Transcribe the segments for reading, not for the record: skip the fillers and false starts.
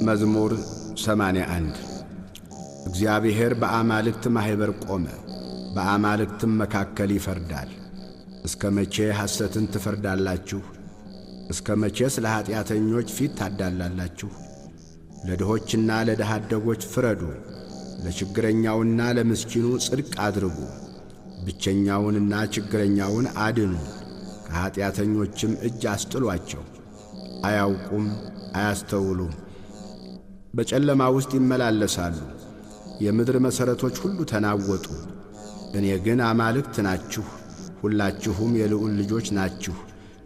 መዝሙር 81። እግዚአብሔር በአማልክት ማኅበር ቆመ፣ በአማልክትም መካከል ይፈርዳል። እስከ መቼ ሐሰትን ትፈርዳላችሁ? እስከ መቼስ ለኀጢአተኞች ፊት ታዳላላችሁ? ለድሆችና ለድሃ አደጎች ፍረዱ፣ ለችግረኛውና ለምስኪኑ ጽድቅ አድርጉ። ብቸኛውንና ችግረኛውን አድኑ፣ ከኀጢአተኞችም እጅ አስጥሏቸው። አያውቁም፣ አያስተውሉም፣ በጨለማ ውስጥ ይመላለሳሉ። የምድር መሠረቶች ሁሉ ተናወጡ። እኔ ግን አማልክት ናችሁ፣ ሁላችሁም የልዑል ልጆች ናችሁ።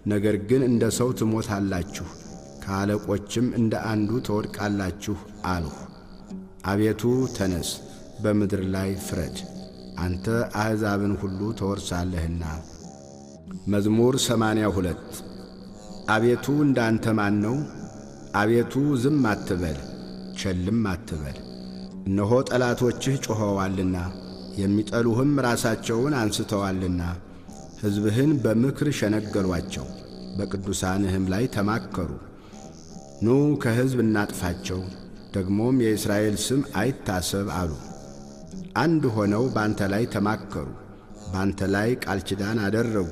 ነገር ግን እንደ ሰው ትሞታላችሁ፣ ከአለቆችም እንደ አንዱ ትወድቃላችሁ አልሁ። አቤቱ ተነስ፣ በምድር ላይ ፍረድ፣ አንተ አሕዛብን ሁሉ ተወርሳለህና። መዝሙር 82። አቤቱ እንዳንተ ማን ነው? አቤቱ ዝም አትበል፣ ቸልም አትበል። እነሆ ጠላቶችህ ጮኸዋልና፣ የሚጠሉህም ራሳቸውን አንስተዋልና። ሕዝብህን በምክር ሸነገሏቸው፣ በቅዱሳንህም ላይ ተማከሩ። ኑ ከሕዝብ እናጥፋቸው፣ ደግሞም የእስራኤል ስም አይታሰብ አሉ። አንድ ሆነው ባንተ ላይ ተማከሩ፣ ባንተ ላይ ቃል ኪዳን አደረጉ።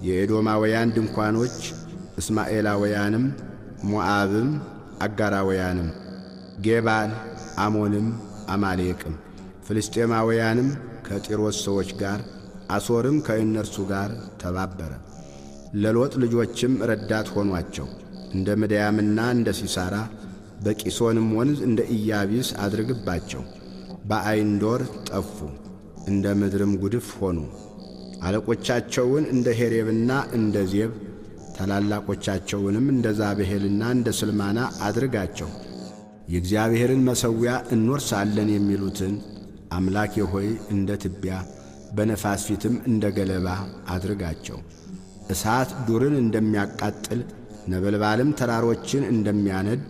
የኤዶማውያን ድንኳኖች፣ እስማኤላውያንም፣ ሞዓብም፣ አጋራውያንም፣ ጌባል፣ አሞንም፣ አማሌቅም፣ ፍልስጤማውያንም ከጢሮስ ሰዎች ጋር፣ አሦርም ከእነርሱ ጋር ተባበረ። ለሎጥ ልጆችም ረዳት ሆኗቸው። እንደ ምድያምና እንደ ሲሳራ በቂሶንም ወንዝ እንደ ኢያቢስ አድርግባቸው። በአይንዶር ጠፉ፣ እንደ ምድርም ጉድፍ ሆኑ። አለቆቻቸውን እንደ ሄሬብና እንደ ዜብ፣ ታላላቆቻቸውንም እንደ ዛብሄልና እንደ ስልማና አድርጋቸው። የእግዚአብሔርን መሠዊያ እንወርሳለን የሚሉትን አምላኬ ሆይ እንደ ትቢያ በነፋስ ፊትም እንደ ገለባ አድርጋቸው። እሳት ዱርን እንደሚያቃጥል ነበልባልም ተራሮችን እንደሚያነድ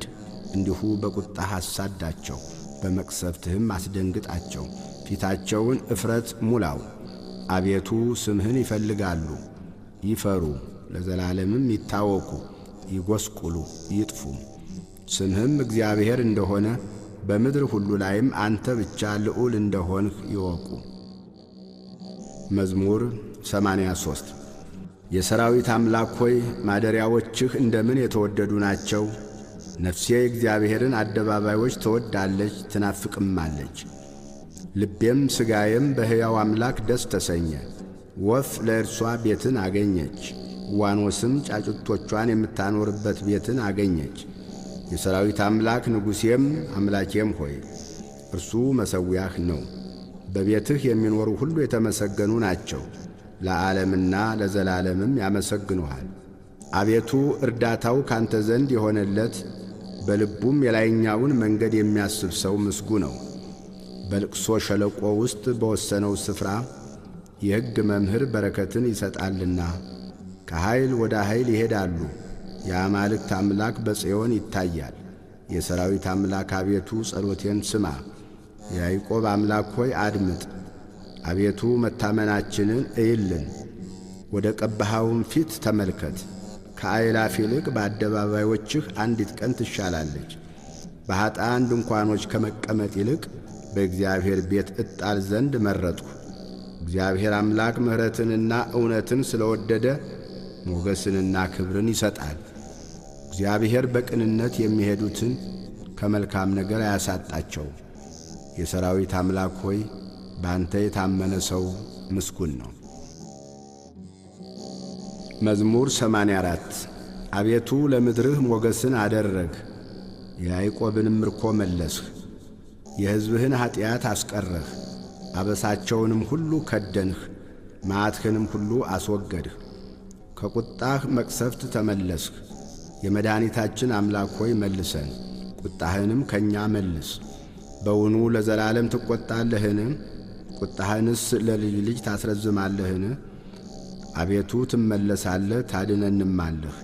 እንዲሁ በቁጣህ አሳዳቸው፣ በመቅሰፍትህም አስደንግጣቸው። ፊታቸውን እፍረት ሙላው። አቤቱ ስምህን ይፈልጋሉ፣ ይፈሩ፣ ለዘላለምም ይታወኩ፣ ይጐስቁሉ፣ ይጥፉ። ስምህም እግዚአብሔር እንደሆነ በምድር ሁሉ ላይም አንተ ብቻ ልዑል እንደሆንህ ይወቁ። መዝሙር 83። የሰራዊት አምላክ ሆይ ማደሪያዎችህ እንደምን የተወደዱ ናቸው! ነፍሴ የእግዚአብሔርን አደባባዮች ትወዳለች ትናፍቅማለች። ልቤም ሥጋዬም በሕያው አምላክ ደስ ተሰኘ። ወፍ ለእርሷ ቤትን አገኘች፣ ዋኖስም ጫጩቶቿን የምታኖርበት ቤትን አገኘች። የሰራዊት አምላክ ንጉሴም አምላኬም ሆይ እርሱ መሠዊያህ ነው። በቤትህ የሚኖሩ ሁሉ የተመሰገኑ ናቸው፣ ለዓለምና ለዘላለምም ያመሰግኑሃል። አቤቱ እርዳታው ካንተ ዘንድ የሆነለት በልቡም የላይኛውን መንገድ የሚያስብ ሰው ምስጉ ነው። በልቅሶ ሸለቆ ውስጥ በወሰነው ስፍራ የሕግ መምህር በረከትን ይሰጣልና። ከኃይል ወደ ኃይል ይሄዳሉ። የአማልክት አምላክ በጽዮን ይታያል። የሰራዊት አምላክ አቤቱ ጸሎቴን ስማ፣ የያዕቆብ አምላክ ሆይ አድምጥ። አቤቱ መታመናችንን እይልን፣ ወደ ቀባኸውም ፊት ተመልከት። ከአእላፍ ይልቅ በአደባባዮችህ አንዲት ቀን ትሻላለች። በኀጥኣን ድንኳኖች ከመቀመጥ ይልቅ በእግዚአብሔር ቤት እጣል ዘንድ መረጥሁ። እግዚአብሔር አምላክ ምሕረትንና እውነትን ስለወደደ ሞገስንና ክብርን ይሰጣል። እግዚአብሔር በቅንነት የሚሄዱትን ከመልካም ነገር አያሳጣቸው። የሰራዊት አምላክ ሆይ በአንተ የታመነ ሰው ምስጉን ነው። መዝሙር 84። አቤቱ ለምድርህ ሞገስን አደረግህ፣ የያዕቆብንም ምርኮ መለስህ። የሕዝብህን ኀጢአት አስቀረህ፣ አበሳቸውንም ሁሉ ከደንህ፣ መዓትህንም ሁሉ አስወገድህ። ከቁጣህ መቅሰፍት ተመለስህ። የመድኃኒታችን አምላክ ሆይ መልሰን፣ ቁጣህንም ከእኛ መልስ። በውኑ ለዘላለም ትቈጣለህን? ቁጣህንስ ለልጅ ልጅ ታስረዝማለህን? አቤቱ ትመለሳለህ፣ ታድነንማለህ።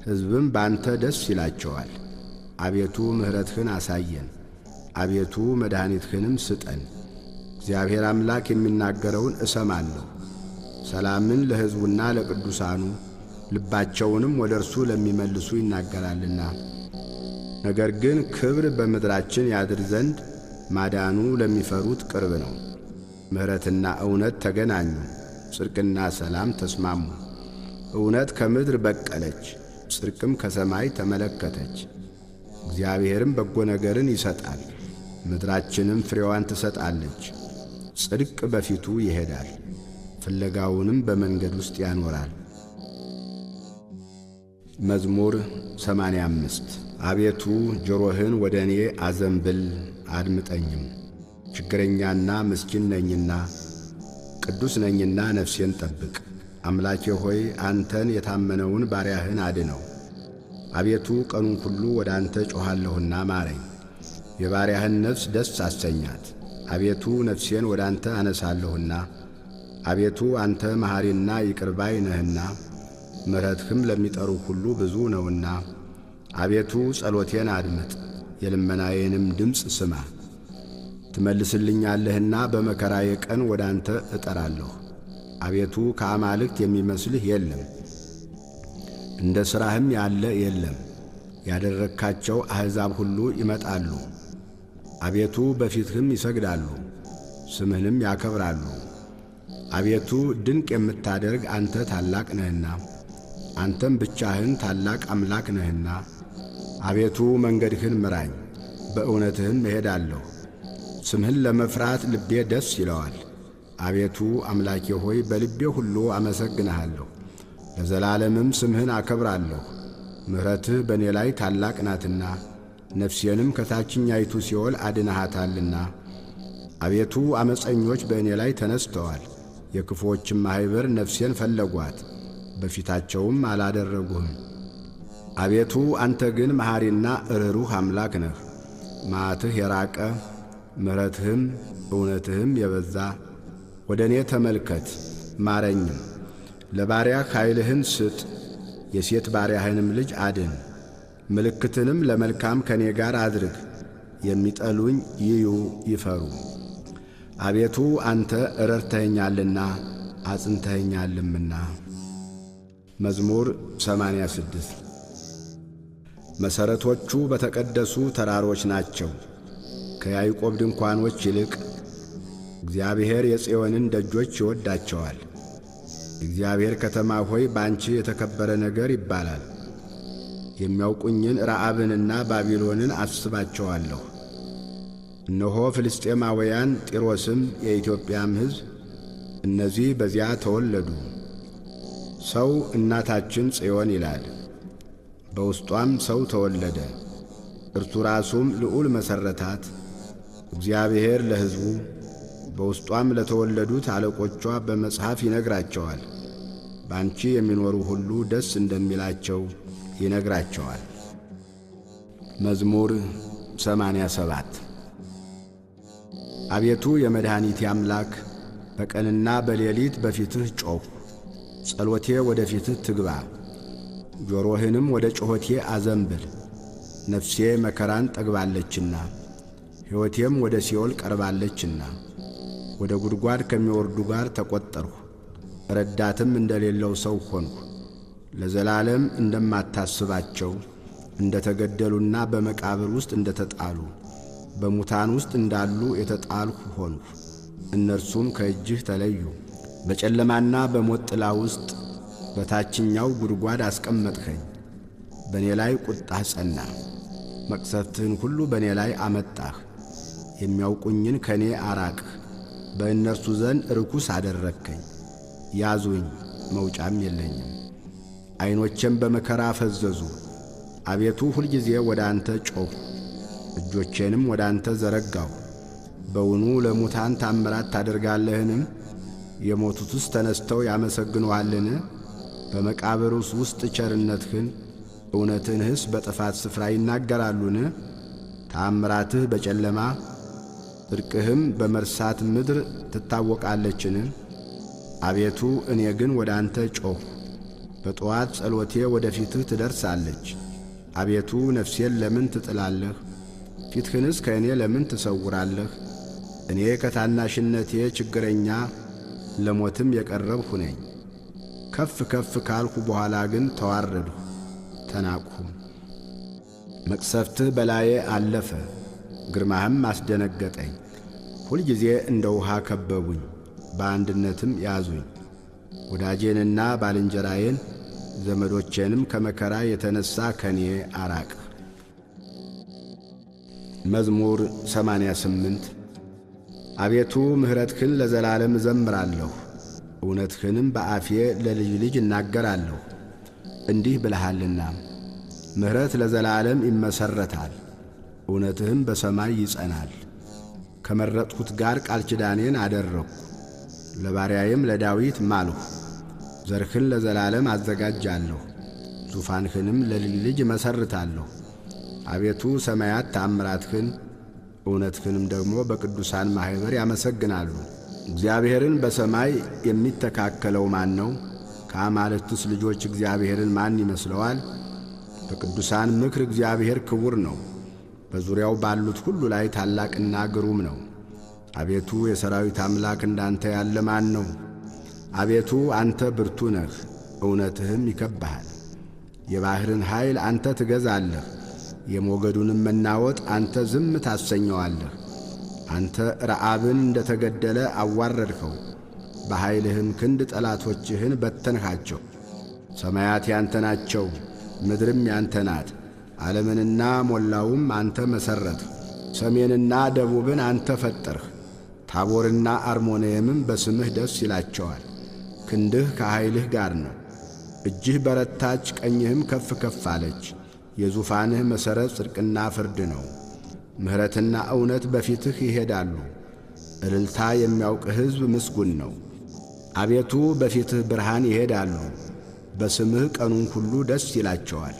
ሕዝብም ባንተ ደስ ይላቸዋል። አቤቱ ምሕረትህን አሳየን፣ አቤቱ መድኃኒትህንም ስጠን። እግዚአብሔር አምላክ የሚናገረውን እሰማለሁ። ሰላምን ለሕዝቡና ለቅዱሳኑ ልባቸውንም ወደ እርሱ ለሚመልሱ ይናገራልና። ነገር ግን ክብር በምድራችን ያድር ዘንድ ማዳኑ ለሚፈሩት ቅርብ ነው። ምሕረትና እውነት ተገናኙ፣ ጽድቅና ሰላም ተስማሙ። እውነት ከምድር በቀለች፣ ጽድቅም ከሰማይ ተመለከተች። እግዚአብሔርም በጎ ነገርን ይሰጣል፣ ምድራችንም ፍሬዋን ትሰጣለች። ጽድቅ በፊቱ ይሄዳል፣ ፍለጋውንም በመንገድ ውስጥ ያኖራል። መዝሙር 85። አቤቱ ጆሮህን ወደ እኔ አዘንብል አድምጠኝም። ችግረኛና ምስኪን ነኝና ቅዱስ ነኝና ነፍሴን ጠብቅ። አምላኬ ሆይ አንተን የታመነውን ባሪያህን አድነው። አቤቱ ቀኑን ሁሉ ወደ አንተ ጮኻለሁና ማረኝ። የባሪያህን ነፍስ ደስ አሰኛት። አቤቱ ነፍሴን ወደ አንተ አነሳለሁና፣ አቤቱ አንተ መሐሪና ይቅር ባይ ነህና፣ ምሕረትህም ለሚጠሩ ሁሉ ብዙ ነውና። አቤቱ ጸሎቴን አድምጥ፣ የልመናዬንም ድምፅ ስማ። ትመልስልኛለህና በመከራዬ ቀን ወደ አንተ እጠራለሁ። አቤቱ ከአማልክት የሚመስልህ የለም፣ እንደ ሥራህም ያለ የለም። ያደረግካቸው አሕዛብ ሁሉ ይመጣሉ፣ አቤቱ በፊትህም ይሰግዳሉ፣ ስምህንም ያከብራሉ። አቤቱ ድንቅ የምታደርግ አንተ ታላቅ ነህና፣ አንተም ብቻህን ታላቅ አምላክ ነህና። አቤቱ መንገድህን ምራኝ፣ በእውነትህም እሄዳለሁ። ስምህን ለመፍራት ልቤ ደስ ይለዋል። አቤቱ አምላኬ ሆይ በልቤ ሁሉ አመሰግንሃለሁ፣ ለዘላለምም ስምህን አከብራለሁ። ምሕረትህ በእኔ ላይ ታላቅ ናትና ነፍሴንም ከታችኛይቱ ሲኦል አድነሃታልና። አቤቱ ዓመፀኞች በእኔ ላይ ተነስተዋል፣ የክፉዎችም ማኅበር ነፍሴን ፈለጓት፣ በፊታቸውም አላደረጉህም። አቤቱ አንተ ግን መሐሪና ርኅሩህ አምላክ ነህ፣ መዓትህ የራቀ ምሕረትህም እውነትህም የበዛ። ወደ እኔ ተመልከት ማረኝም፣ ለባሪያህ ኃይልህን ስጥ፣ የሴት ባሪያህንም ልጅ አድን። ምልክትንም ለመልካም ከእኔ ጋር አድርግ፣ የሚጠሉኝ ይዩ ይፈሩ። አቤቱ አንተ ረድተኸኛልና አጽንተኸኛልምና። መዝሙር 86። መሠረቶቹ በተቀደሱ ተራሮች ናቸው፣ ከያዕቆብ ድንኳኖች ይልቅ። እግዚአብሔር የጽዮንን ደጆች ይወዳቸዋል። እግዚአብሔር ከተማ ሆይ ባንቺ የተከበረ ነገር ይባላል። የሚያውቁኝን ረዓብንና ባቢሎንን አስባቸዋለሁ። እነሆ ፍልስጤማውያን፣ ጢሮስም የኢትዮጵያም ሕዝብ እነዚህ በዚያ ተወለዱ። ሰው እናታችን ጽዮን ይላል፣ በውስጧም ሰው ተወለደ። እርሱ ራሱም ልዑል መሠረታት። እግዚአብሔር ለሕዝቡ በውስጧም ለተወለዱት አለቆቿ በመጽሐፍ ይነግራቸዋል። ባንቺ የሚኖሩ ሁሉ ደስ እንደሚላቸው ይነግራቸዋል። መዝሙር 87። አቤቱ የመድኃኒቴ አምላክ በቀንና በሌሊት በፊትህ ጮኽሁ። ጸሎቴ ወደ ፊትህ ትግባ፣ ጆሮህንም ወደ ጮኸቴ አዘንብል። ነፍሴ መከራን ጠግባለችና ሕይወቴም ወደ ሲኦል ቀርባለችና። ወደ ጉድጓድ ከሚወርዱ ጋር ተቈጠርሁ፣ ረዳትም እንደሌለው ሰው ሆንሁ። ለዘላለም እንደማታስባቸው እንደ ተገደሉና በመቃብር ውስጥ እንደ ተጣሉ በሙታን ውስጥ እንዳሉ የተጣልሁ ሆንሁ። እነርሱም ከእጅህ ተለዩ። በጨለማና በሞት ጥላ ውስጥ በታችኛው ጉድጓድ አስቀመጥኸኝ። በእኔ ላይ ቁጣህ ጸና፣ መቅሰፍትህን ሁሉ በእኔ ላይ አመጣህ። የሚያውቁኝን ከእኔ አራቅህ፣ በእነርሱ ዘንድ ርኩስ አደረግከኝ። ያዙኝ፣ መውጫም የለኝም። ዐይኖቼም በመከራ ፈዘዙ። አቤቱ ሁልጊዜ ወደ አንተ ጮኽሁ፣ እጆቼንም ወደ አንተ ዘረጋሁ። በውኑ ለሙታን ታምራት ታደርጋለህንም? የሞቱትስ ተነስተው ያመሰግኑሃልን? በመቃብሩስ ውስጥ ቸርነትህን እውነትህንስ በጥፋት ስፍራ ይናገራሉን? ተአምራትህ በጨለማ ጽድቅህም በመርሳት ምድር ትታወቃለችን? አቤቱ እኔ ግን ወደ አንተ ጮኽሁ፣ በጠዋት ጸሎቴ ወደ ፊትህ ትደርሳለች። አቤቱ ነፍሴን ለምን ትጥላለህ? ፊትህንስ ከእኔ ለምን ትሰውራለህ? እኔ ከታናሽነቴ ችግረኛ ለሞትም የቀረብሁ ነኝ። ከፍ ከፍ ካልሁ በኋላ ግን ተዋረድሁ ተናቅሁም። መቅሰፍትህ በላዬ አለፈ፣ ግርማህም አስደነገጠኝ። ሁልጊዜ እንደ ውሃ ከበቡኝ፣ በአንድነትም ያዙኝ። ወዳጄንና ባልንጀራዬን ዘመዶቼንም ከመከራ የተነሣ ከኔ አራቅህ። መዝሙር 88። አቤቱ ምሕረትህን ለዘላለም እዘምራለሁ፣ እውነትህንም በአፌ ለልጅ ልጅ እናገራለሁ። እንዲህ ብለሃልና ምሕረት ለዘላለም ይመሠረታል፣ እውነትህም በሰማይ ይጸናል። ከመረጥሁት ጋር ቃል ኪዳኔን አደረግሁ፣ ለባሪያዬም ለዳዊት ማልሁ። ዘርህን ለዘላለም አዘጋጃለሁ፣ ዙፋንህንም ለልጅ ልጅ እመሠርታለሁ። አቤቱ ሰማያት ተአምራትህን እውነትህንም ደግሞ በቅዱሳን ማኅበር ያመሰግናሉ። እግዚአብሔርን በሰማይ የሚተካከለው ማን ነው? ከአማልክትስ ልጆች እግዚአብሔርን ማን ይመስለዋል? በቅዱሳን ምክር እግዚአብሔር ክቡር ነው፣ በዙሪያው ባሉት ሁሉ ላይ ታላቅና ግሩም ነው። አቤቱ የሠራዊት አምላክ እንዳንተ ያለ ማን ነው? አቤቱ አንተ ብርቱ ነህ፣ እውነትህም ይከብሃል። የባሕርን ኃይል አንተ ትገዛለህ፣ የሞገዱንም መናወጥ አንተ ዝም ታሰኘዋለህ። አንተ ረዓብን እንደ ተገደለ አዋረድኸው፣ በኃይልህም ክንድ ጠላቶችህን በተንሃቸው። ሰማያት ያንተ ናቸው፣ ምድርም ያንተ ናት። ዓለምንና ሞላውም አንተ መሠረትህ። ሰሜንና ደቡብን አንተ ፈጠርህ። ታቦርና አርሞንኤምም በስምህ ደስ ይላቸዋል። ክንድህ ከኃይልህ ጋር ነው። እጅህ በረታች፣ ቀኝህም ከፍ ከፍ አለች። የዙፋንህ መሠረት ጽድቅና ፍርድ ነው። ምሕረትና እውነት በፊትህ ይሄዳሉ። እልልታ የሚያውቅ ሕዝብ ምስጉን ነው። አቤቱ በፊትህ ብርሃን ይሄዳሉ። በስምህ ቀኑን ሁሉ ደስ ይላቸዋል፣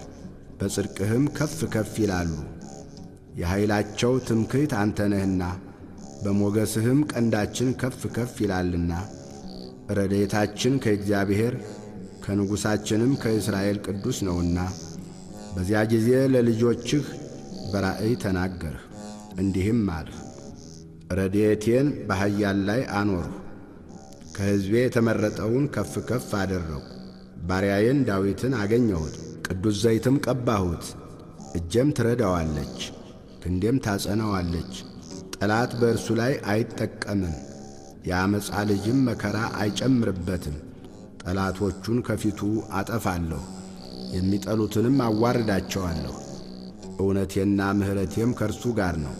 በጽድቅህም ከፍ ከፍ ይላሉ። የኃይላቸው ትምክህት አንተ ነህና በሞገስህም ቀንዳችን ከፍ ከፍ ይላልና። ረድኤታችን ከእግዚአብሔር ከንጉሣችንም ከእስራኤል ቅዱስ ነውና። በዚያ ጊዜ ለልጆችህ በራእይ ተናገርህ፣ እንዲህም አልህ፦ ረድኤቴን በኃያል ላይ አኖርሁ፣ ከሕዝቤ የተመረጠውን ከፍ ከፍ አደረግሁ። ባሪያዬን ዳዊትን አገኘሁት፣ ቅዱስ ዘይትም ቀባሁት። እጄም ትረዳዋለች፣ ክንዴም ታጸናዋለች። ጠላት በእርሱ ላይ አይጠቀምም፣ የዓመፃ ልጅም መከራ አይጨምርበትም። ጠላቶቹን ከፊቱ አጠፋለሁ፣ የሚጠሉትንም አዋርዳቸዋለሁ። እውነቴና ምሕረቴም ከእርሱ ጋር ነው፣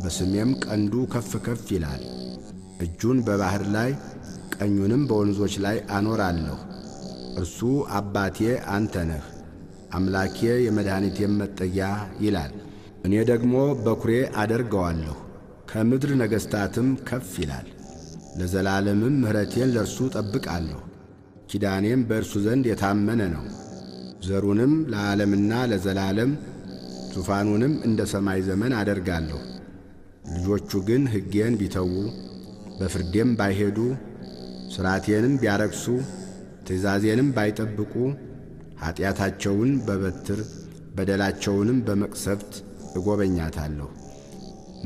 በስሜም ቀንዱ ከፍ ከፍ ይላል። እጁን በባሕር ላይ ቀኙንም በወንዞች ላይ አኖራለሁ። እርሱ አባቴ አንተ ነህ፣ አምላኬ የመድኃኒቴም መጠጊያ ይላል። እኔ ደግሞ በኩሬ አደርገዋለሁ፣ ከምድር ነገሥታትም ከፍ ይላል። ለዘላለምም ምሕረቴን ለእርሱ ጠብቃለሁ፣ ኪዳኔም በእርሱ ዘንድ የታመነ ነው። ዘሩንም ለዓለምና ለዘላለም ዙፋኑንም እንደ ሰማይ ዘመን አደርጋለሁ። ልጆቹ ግን ሕጌን ቢተዉ በፍርዴም ባይሄዱ ሥርዓቴንም ቢያረክሱ ትእዛዜንም ባይጠብቁ ኀጢአታቸውን በበትር በደላቸውንም በመቅሰፍት እጐበኛታለሁ።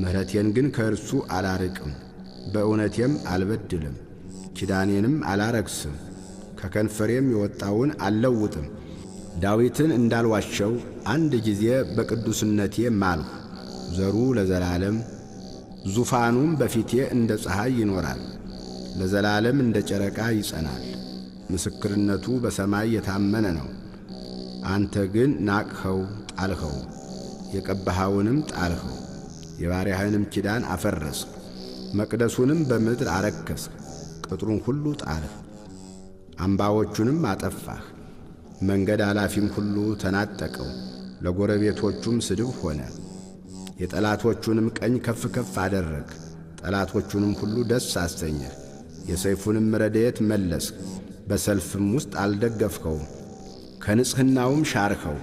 ምሕረቴን ግን ከእርሱ አላርቅም፣ በእውነቴም አልበድልም፣ ኪዳኔንም አላረክስም፣ ከከንፈሬም የወጣውን አልለውጥም። ዳዊትን እንዳልዋሸው አንድ ጊዜ በቅዱስነቴ ማልሁ። ዘሩ ለዘላለም ዙፋኑም በፊቴ እንደ ፀሐይ ይኖራል፣ ለዘላለም እንደ ጨረቃ ይጸናል። ምስክርነቱ በሰማይ የታመነ ነው። አንተ ግን ናቅኸው፣ ጣልኸው፣ የቀባኸውንም ጣልኸው። የባሪያህንም ኪዳን አፈረስህ፣ መቅደሱንም በምድር አረከስህ። ቅጥሩን ሁሉ ጣልህ፣ አምባዎቹንም አጠፋህ። መንገድ አላፊም ሁሉ ተናጠቀው፣ ለጎረቤቶቹም ስድብ ሆነ። የጠላቶቹንም ቀኝ ከፍ ከፍ አደረግ፣ ጠላቶቹንም ሁሉ ደስ አሰኘህ። የሰይፉንም ረድኤት መለስህ፣ በሰልፍም ውስጥ አልደገፍኸውም። ከንጽሕናውም ሻርኸው፣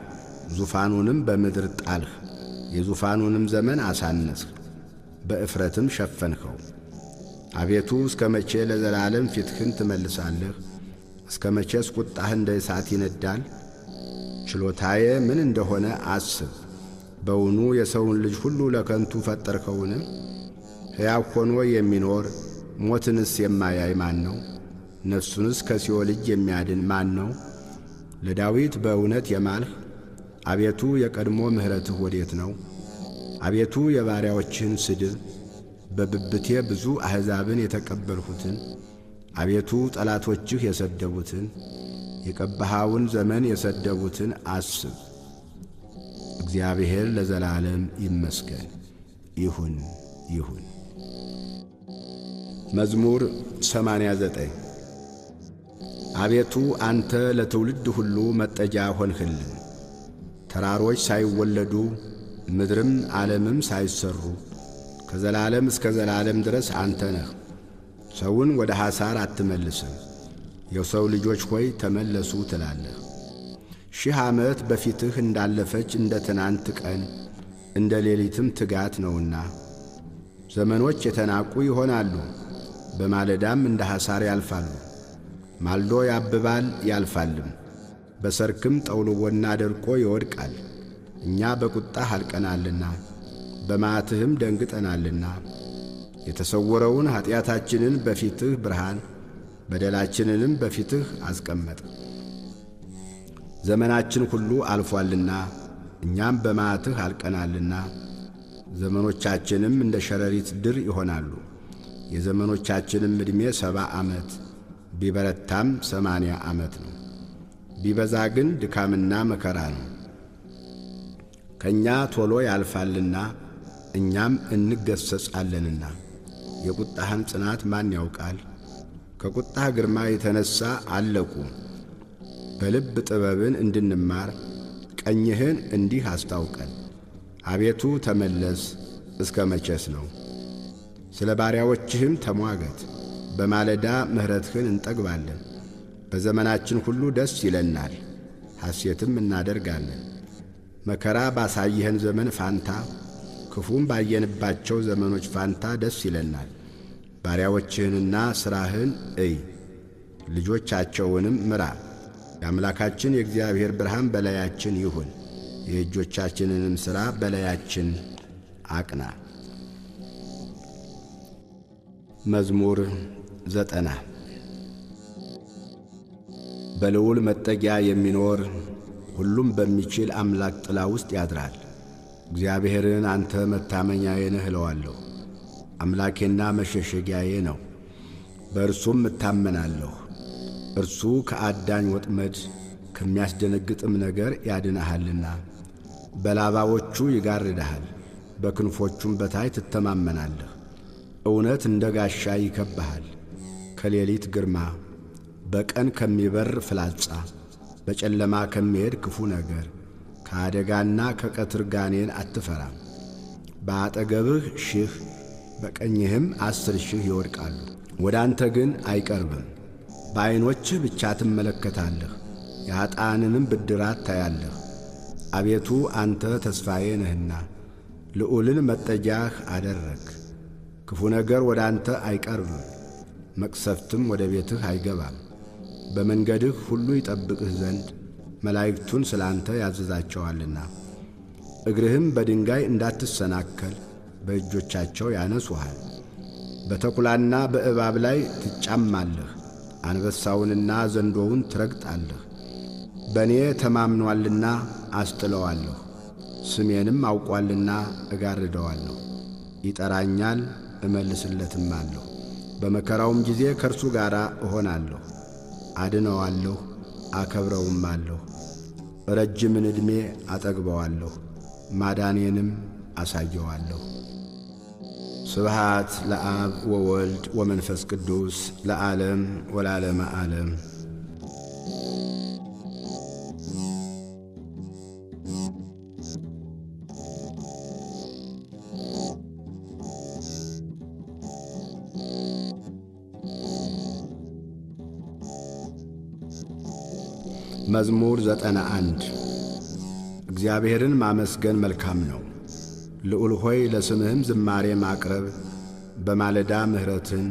ዙፋኑንም በምድር ጣልህ። የዙፋኑንም ዘመን አሳነስህ፣ በእፍረትም ሸፈንኸው። አቤቱ እስከ መቼ ለዘላለም ፊትህን ትመልሳለህ? እስከ መቼስ ቁጣህ እንደ እሳት ይነዳል? ችሎታዬ ምን እንደሆነ አስብ። በውኑ የሰውን ልጅ ሁሉ ለከንቱ ፈጠርኸውን? ሕያው ሆኖ የሚኖር ሞትንስ የማያይ ማን ነው? ነፍሱንስ ከሲኦል እጅ የሚያድን ማን ነው? ለዳዊት በእውነት የማልህ አቤቱ የቀድሞ ምሕረትህ ወዴት ነው? አቤቱ የባሪያዎችህን ስድብ፣ በብብቴ ብዙ አሕዛብን የተቀበልሁትን፣ አቤቱ ጠላቶችህ የሰደቡትን፣ የቀባኸውን ዘመን የሰደቡትን አስብ። እግዚአብሔር ለዘላለም ይመስገን። ይሁን ይሁን። መዝሙር 89። አቤቱ አንተ ለትውልድ ሁሉ መጠጊያ ሆንህልን። ተራሮች ሳይወለዱ ምድርም ዓለምም ሳይሰሩ ከዘላለም እስከ ዘላለም ድረስ አንተ ነህ። ሰውን ወደ ሐሳር አትመልስም። የሰው ልጆች ሆይ ተመለሱ ትላለህ። 1000 ዓመት በፊትህ እንዳለፈች እንደ ትናንት ቀን እንደ ሌሊትም ትጋት ነውና ዘመኖች የተናቁ ይሆናሉ፣ በማለዳም እንደ ሐሳር ያልፋሉ። ማልዶ ያብባል ያልፋልም፣ በሰርክም ጠውልጎና ደርቆ ይወድቃል። እኛ በቁጣህ አልቀናልና በመዓትህም ደንግጠናልና። የተሰወረውን ኀጢአታችንን በፊትህ ብርሃን፣ በደላችንንም በፊትህ አስቀመጥ። ዘመናችን ሁሉ አልፏልና እኛም በመዓትህ አልቀናልና። ዘመኖቻችንም እንደ ሸረሪት ድር ይሆናሉ። የዘመኖቻችንም ዕድሜ 70 ዓመት ቢበረታም 80 ዓመት ነው። ቢበዛ ግን ድካምና መከራ ነው። ከእኛ ቶሎ ያልፋልና እኛም እንገሰጻለንና። የቁጣህን ጽናት ማን ያውቃል? ከቁጣህ ግርማ የተነሣ አለቁ። በልብ ጥበብን እንድንማር ቀኝህን እንዲህ አስታውቀን። አቤቱ ተመለስ፣ እስከ መቼስ ነው? ስለ ባሪያዎችህም ተሟገት። በማለዳ ምሕረትህን እንጠግባለን። በዘመናችን ሁሉ ደስ ይለናል፣ ሐሴትም እናደርጋለን። መከራ ባሳየህን ዘመን ፋንታ፣ ክፉም ባየንባቸው ዘመኖች ፋንታ ደስ ይለናል። ባሪያዎችህንና ሥራህን እይ፣ ልጆቻቸውንም ምራ። የአምላካችን የእግዚአብሔር ብርሃን በላያችን ይሁን፣ የእጆቻችንንም ሥራ በላያችን አቅና። መዝሙር 90። በልዑል መጠጊያ የሚኖር ሁሉም በሚችል አምላክ ጥላ ውስጥ ያድራል። እግዚአብሔርን አንተ መታመኛዬ ነህ እለዋለሁ። አምላኬና መሸሸጊያዬ ነው፣ በእርሱም እታመናለሁ። እርሱ ከአዳኝ ወጥመድ ከሚያስደነግጥም ነገር ያድንሃልና። በላባዎቹ ይጋርድሃል፣ በክንፎቹም በታይ ትተማመናለህ። እውነት እንደ ጋሻ ይከብሃል። ከሌሊት ግርማ፣ በቀን ከሚበር ፍላጻ፣ በጨለማ ከሚሄድ ክፉ ነገር፣ ከአደጋና ከቀትር ጋኔን አትፈራም። በአጠገብህ 1000 በቀኝህም 10,000 ይወድቃሉ፣ ወደ አንተ ግን አይቀርብም። በዐይኖችህ ብቻ ትመለከታለህ፣ የኀጥኣንንም ብድራት ታያለህ። አቤቱ አንተ ተስፋዬ ነህና ልዑልን መጠጊያህ አደረግህ። ክፉ ነገር ወደ አንተ አይቀርብም፣ መቅሰፍትም ወደ ቤትህ አይገባም። በመንገድህ ሁሉ ይጠብቅህ ዘንድ መላእክቱን ስለ አንተ ያዝዛቸዋልና። እግርህም በድንጋይ እንዳትሰናከል በእጆቻቸው ያነሱሃል። በተኩላና በእባብ ላይ ትጫማለህ፣ አንበሳውንና ዘንዶውን ትረግጣለህ። በእኔ ተማምኗልና አስጥለዋለሁ፣ ስሜንም አውቋልና እጋርደዋለሁ። ይጠራኛል እመልስለትማለሁ። በመከራውም ጊዜ ከእርሱ ጋር እሆናለሁ፣ አድነዋለሁ፣ አከብረውማለሁ። ረጅምን ዕድሜ አጠግበዋለሁ፣ ማዳኔንም አሳየዋለሁ። ስብሃት ለአብ ወወልድ ወመንፈስ ቅዱስ ለዓለም ወለዓለመ ዓለም። መዝሙር 91። እግዚአብሔርን ማመስገን መልካም ነው። ልዑል ሆይ ለስምህም ዝማሬ ማቅረብ፣ በማለዳ ምሕረትህን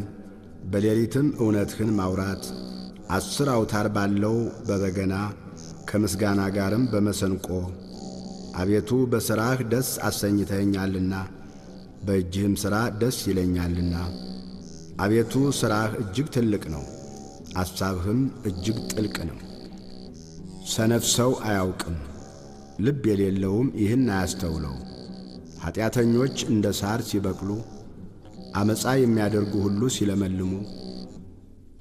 በሌሊትም እውነትህን ማውራት፣ 10 አውታር ባለው በበገና ከምስጋና ጋርም በመሰንቆ። አቤቱ በሥራህ ደስ አሰኝተኸኛልና በእጅህም ሥራ ደስ ይለኛልና። አቤቱ ሥራህ እጅግ ትልቅ ነው፣ አሳብህም እጅግ ጥልቅ ነው። ሰነፍ ሰው አያውቅም፣ ልብ የሌለውም ይህን አያስተውለው። ኀጢአተኞች እንደ ሳር ሲበቅሉ፣ ዓመፃ የሚያደርጉ ሁሉ ሲለመልሙ፣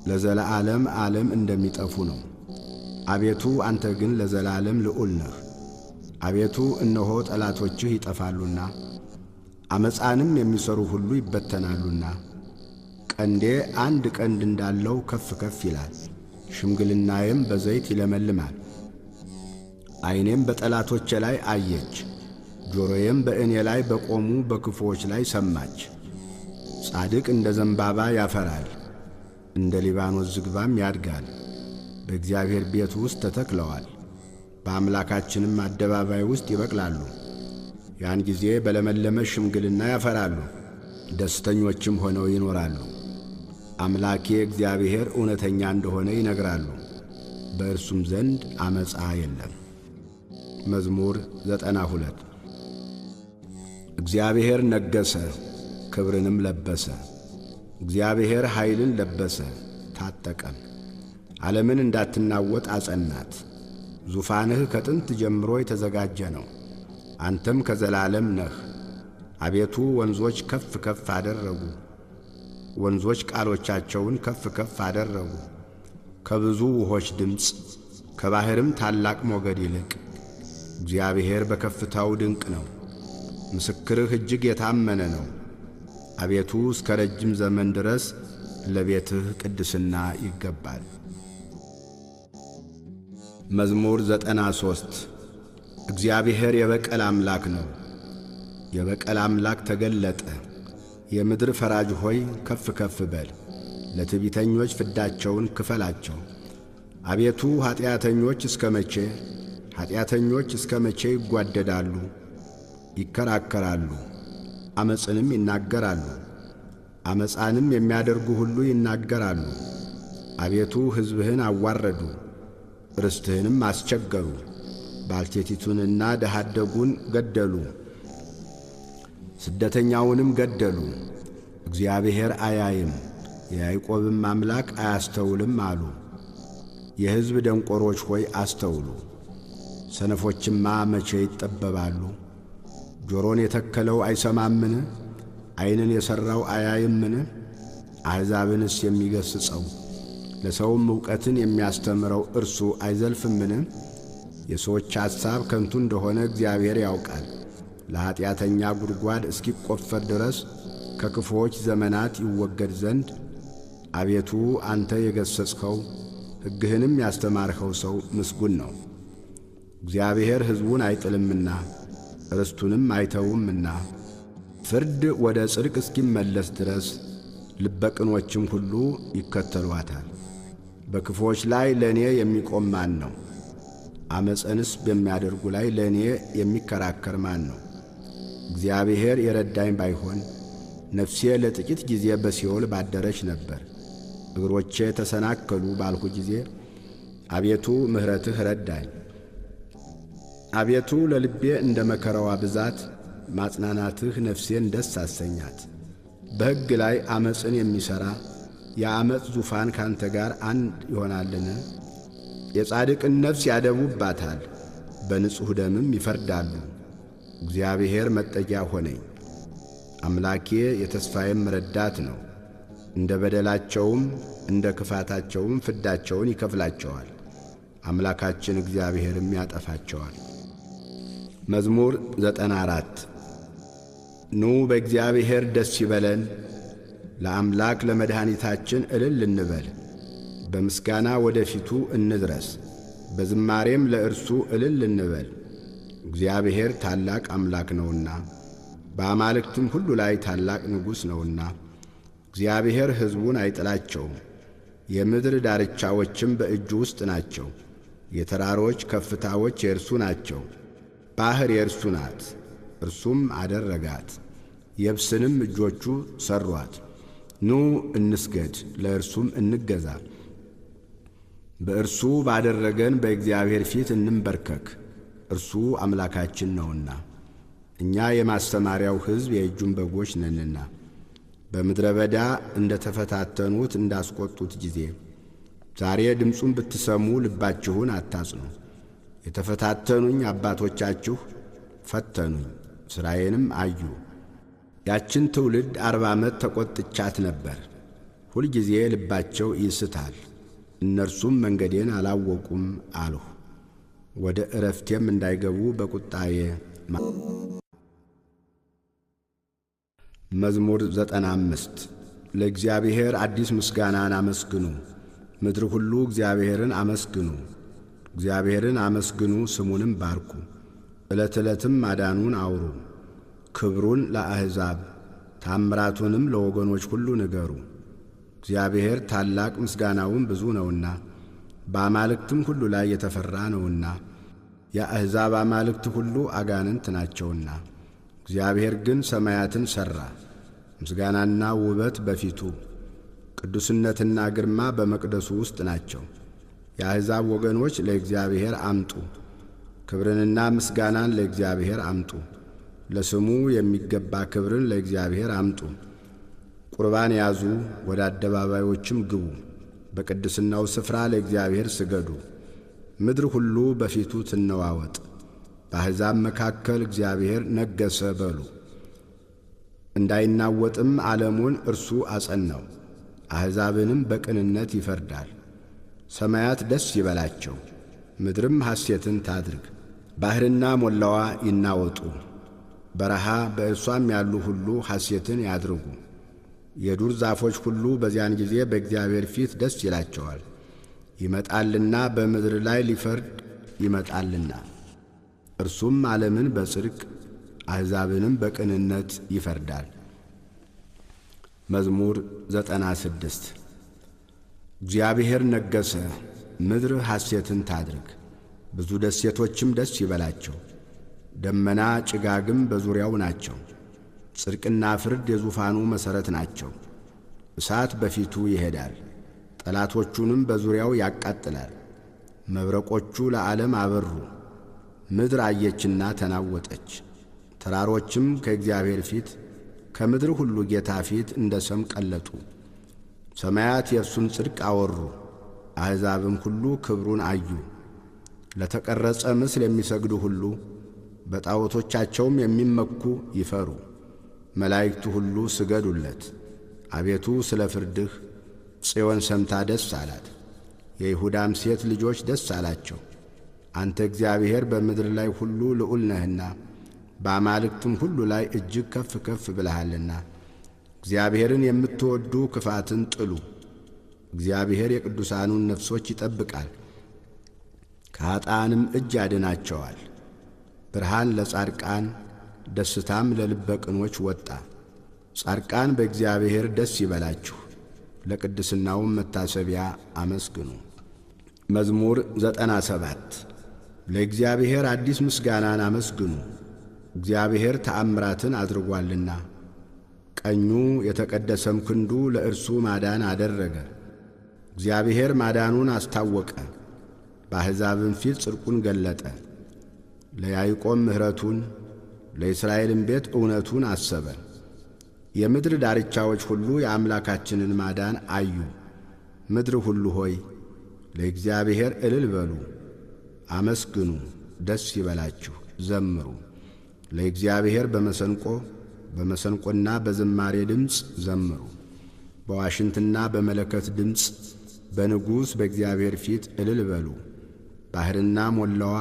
ለዘለዓለም ዓለም እንደሚጠፉ ነው። አቤቱ አንተ ግን ለዘላለም ልዑል ነህ። አቤቱ እነሆ ጠላቶችህ ይጠፋሉና፣ ዓመፃንም የሚሠሩ ሁሉ ይበተናሉና። ቀንዴ አንድ ቀንድ እንዳለው ከፍ ከፍ ይላል፣ ሽምግልናዬም በዘይት ይለመልማል። ዐይኔም በጠላቶቼ ላይ አየች፣ ጆሮዬም በእኔ ላይ በቆሙ በክፉዎች ላይ ሰማች። ጻድቅ እንደ ዘንባባ ያፈራል፣ እንደ ሊባኖስ ዝግባም ያድጋል። በእግዚአብሔር ቤት ውስጥ ተተክለዋል፣ በአምላካችንም አደባባይ ውስጥ ይበቅላሉ። ያን ጊዜ በለመለመ ሽምግልና ያፈራሉ፣ ደስተኞችም ሆነው ይኖራሉ። አምላኬ እግዚአብሔር እውነተኛ እንደሆነ ይነግራሉ፣ በእርሱም ዘንድ ዓመፃ የለም። መዝሙር 92። እግዚአብሔር ነገሠ፣ ክብርንም ለበሰ። እግዚአብሔር ኃይልን ለበሰ፣ ታጠቀም። ዓለምን እንዳትናወጥ አጸናት። ዙፋንህ ከጥንት ጀምሮ የተዘጋጀ ነው፣ አንተም ከዘላለም ነህ። አቤቱ ወንዞች ከፍ ከፍ አደረጉ፣ ወንዞች ቃሎቻቸውን ከፍ ከፍ አደረጉ። ከብዙ ውሆች ድምፅ ከባሕርም ታላቅ ሞገድ ይልቅ እግዚአብሔር በከፍታው ድንቅ ነው። ምስክርህ እጅግ የታመነ ነው። አቤቱ እስከ ረጅም ዘመን ድረስ ለቤትህ ቅድስና ይገባል። መዝሙር 93። እግዚአብሔር የበቀል አምላክ ነው። የበቀል አምላክ ተገለጠ። የምድር ፈራጅ ሆይ ከፍ ከፍ በል፣ ለትዕቢተኞች ፍዳቸውን ክፈላቸው። አቤቱ ኀጢአተኞች እስከ መቼ ኀጢአተኞች እስከ መቼ ይጓደዳሉ? ይከራከራሉ፣ ዓመፅንም ይናገራሉ። ዓመፃንም የሚያደርጉ ሁሉ ይናገራሉ። አቤቱ ሕዝብህን አዋረዱ፣ ርስትህንም አስቸገሩ። ባልቴቲቱንና ድሀ አደጉን ገደሉ፣ ስደተኛውንም ገደሉ። እግዚአብሔር አያይም፣ የያዕቆብም አምላክ አያስተውልም አሉ። የሕዝብ ደንቆሮች ሆይ አስተውሉ፣ ሰነፎችማ መቼ ይጠበባሉ? ጆሮን የተከለው አይሰማምን? ዐይንን የሠራው አያይምን? አሕዛብንስ የሚገሥጸው ለሰውም ዕውቀትን የሚያስተምረው እርሱ አይዘልፍምን? የሰዎች ሐሳብ ከንቱ እንደሆነ እግዚአብሔር ያውቃል። ለኀጢአተኛ ጉድጓድ እስኪቈፈር ድረስ ከክፉዎች ዘመናት ይወገድ ዘንድ አቤቱ አንተ የገሠጽኸው ሕግህንም ያስተማርኸው ሰው ምስጉን ነው። እግዚአብሔር ሕዝቡን አይጥልምና ርስቱንም አይተውምና ፍርድ ወደ ጽድቅ እስኪመለስ ድረስ ልበቅኖችም ሁሉ ይከተሏታል። በክፉዎች ላይ ለእኔ የሚቆም ማን ነው? ዓመፅንስ በሚያደርጉ ላይ ለእኔ የሚከራከር ማን ነው? እግዚአብሔር የረዳኝ ባይሆን ነፍሴ ለጥቂት ጊዜ በሲኦል ባደረች ነበር። እግሮቼ ተሰናከሉ ባልሁ ጊዜ አቤቱ ምሕረትህ ረዳኝ። አቤቱ ለልቤ እንደ መከራዋ ብዛት ማጽናናትህ ነፍሴን ደስ አሰኛት። በሕግ ላይ ዓመፅን የሚሠራ የዓመፅ ዙፋን ካንተ ጋር አንድ ይሆናልን? የጻድቅን ነፍስ ያደቡባታል፣ በንጹሕ ደምም ይፈርዳሉ። እግዚአብሔር መጠጊያ ሆነኝ፣ አምላኬ የተስፋዬም ረዳት ነው። እንደ በደላቸውም እንደ ክፋታቸውም ፍዳቸውን ይከፍላቸዋል፣ አምላካችን እግዚአብሔርም ያጠፋቸዋል። መዝሙር 94። ኑ በእግዚአብሔር ደስ ይበለን፣ ለአምላክ ለመድኃኒታችን እልል እንበል። በምስጋና ወደ ፊቱ እንድረስ፣ በዝማሬም ለእርሱ እልል እንበል። እግዚአብሔር ታላቅ አምላክ ነውና፣ በአማልክትም ሁሉ ላይ ታላቅ ንጉሥ ነውና። እግዚአብሔር ሕዝቡን አይጥላቸውም፣ የምድር ዳርቻዎችም በእጁ ውስጥ ናቸው። የተራሮች ከፍታዎች የእርሱ ናቸው። ባሕር የእርሱ ናት፣ እርሱም አደረጋት፣ የብስንም እጆቹ ሠሯት። ኑ እንስገድ፣ ለእርሱም እንገዛ። በእርሱ ባደረገን በእግዚአብሔር ፊት እንንበርከክ፣ እርሱ አምላካችን ነውና፣ እኛ የማሰማሪያው ሕዝብ የእጁን በጎች ነንና። በምድረ በዳ እንደ ተፈታተኑት እንዳስቈጡት ጊዜ ዛሬ ድምፁን ብትሰሙ ልባችሁን አታጽኑ። የተፈታተኑኝ አባቶቻችሁ ፈተኑኝ፣ ሥራዬንም አዩ። ያችን ትውልድ 40 ዓመት ተቈጥቻት ነበር። ሁልጊዜ ልባቸው ይስታል፣ እነርሱም መንገዴን አላወቁም አልሁ። ወደ ዕረፍቴም እንዳይገቡ በቁጣዬ። መዝሙር 95። ለእግዚአብሔር አዲስ ምስጋናን አመስግኑ። ምድር ሁሉ እግዚአብሔርን አመስግኑ። እግዚአብሔርን አመስግኑ፣ ስሙንም ባርኩ። ዕለት ዕለትም ማዳኑን አውሩ። ክብሩን ለአሕዛብ ታምራቱንም ለወገኖች ሁሉ ንገሩ። እግዚአብሔር ታላቅ ምስጋናውም ብዙ ነውና፣ በአማልክትም ሁሉ ላይ የተፈራ ነውና። የአሕዛብ አማልክት ሁሉ አጋንንት ናቸውና፣ እግዚአብሔር ግን ሰማያትን ሠራ። ምስጋናና ውበት በፊቱ፣ ቅዱስነትና ግርማ በመቅደሱ ውስጥ ናቸው። የአሕዛብ ወገኖች ለእግዚአብሔር አምጡ፣ ክብርንና ምስጋናን ለእግዚአብሔር አምጡ። ለስሙ የሚገባ ክብርን ለእግዚአብሔር አምጡ። ቁርባን ያዙ፣ ወደ አደባባዮችም ግቡ። በቅድስናው ስፍራ ለእግዚአብሔር ስገዱ። ምድር ሁሉ በፊቱ ትነዋወጥ። በአሕዛብ መካከል እግዚአብሔር ነገሠ በሉ። እንዳይናወጥም ዓለሙን እርሱ አጸናው። አሕዛብንም በቅንነት ይፈርዳል። ሰማያት ደስ ይበላቸው፣ ምድርም ሐሴትን ታድርግ። ባሕርና ሞላዋ ይናወጡ፣ በረሃ በእርሷም ያሉ ሁሉ ሐሴትን ያድርጉ። የዱር ዛፎች ሁሉ በዚያን ጊዜ በእግዚአብሔር ፊት ደስ ይላቸዋል፣ ይመጣልና በምድር ላይ ሊፈርድ ይመጣልና። እርሱም ዓለምን በጽድቅ አሕዛብንም በቅንነት ይፈርዳል። መዝሙር 96። እግዚአብሔር ነገሠ፣ ምድር ሐሴትን ታድርግ፣ ብዙ ደሴቶችም ደስ ይበላቸው። ደመና ጭጋግም በዙሪያው ናቸው። ጽድቅና ፍርድ የዙፋኑ መሠረት ናቸው። እሳት በፊቱ ይሄዳል፣ ጠላቶቹንም በዙሪያው ያቃጥላል። መብረቆቹ ለዓለም አበሩ። ምድር አየችና ተናወጠች። ተራሮችም ከእግዚአብሔር ፊት ከምድር ሁሉ ጌታ ፊት እንደ ሰም ቀለጡ። ሰማያት የእርሱን ጽድቅ አወሩ፣ አሕዛብም ሁሉ ክብሩን አዩ። ለተቀረጸ ምስል የሚሰግዱ ሁሉ በጣዖቶቻቸውም የሚመኩ ይፈሩ። መላእክቱ ሁሉ ስገዱለት። አቤቱ ስለ ፍርድህ ጽዮን ሰምታ ደስ አላት፣ የይሁዳም ሴት ልጆች ደስ አላቸው። አንተ እግዚአብሔር በምድር ላይ ሁሉ ልዑል ነህና በአማልክትም ሁሉ ላይ እጅግ ከፍ ከፍ ብለሃልና። እግዚአብሔርን የምትወዱ ክፋትን ጥሉ። እግዚአብሔር የቅዱሳኑን ነፍሶች ይጠብቃል፣ ከኀጥኣንም እጅ ያድናቸዋል። ብርሃን ለጻድቃን ደስታም ለልበ ቅኖች ወጣ። ጻድቃን በእግዚአብሔር ደስ ይበላችሁ፣ ለቅድስናውም መታሰቢያ አመስግኑ። መዝሙር 97። ለእግዚአብሔር አዲስ ምስጋናን አመስግኑ፣ እግዚአብሔር ተአምራትን አድርጓልና። ቀኙ የተቀደሰም ክንዱ ለእርሱ ማዳን አደረገ። እግዚአብሔር ማዳኑን አስታወቀ፣ በአሕዛብም ፊት ጽድቁን ገለጠ። ለያዕቆብ ምሕረቱን ለእስራኤልም ቤት እውነቱን አሰበ። የምድር ዳርቻዎች ሁሉ የአምላካችንን ማዳን አዩ። ምድር ሁሉ ሆይ ለእግዚአብሔር እልል በሉ፣ አመስግኑ፣ ደስ ይበላችሁ፣ ዘምሩ። ለእግዚአብሔር በመሰንቆ በመሰንቆና በዝማሬ ድምፅ ዘምሩ። በዋሽንትና በመለከት ድምፅ በንጉሥ በእግዚአብሔር ፊት እልል በሉ። ባሕርና ሞላዋ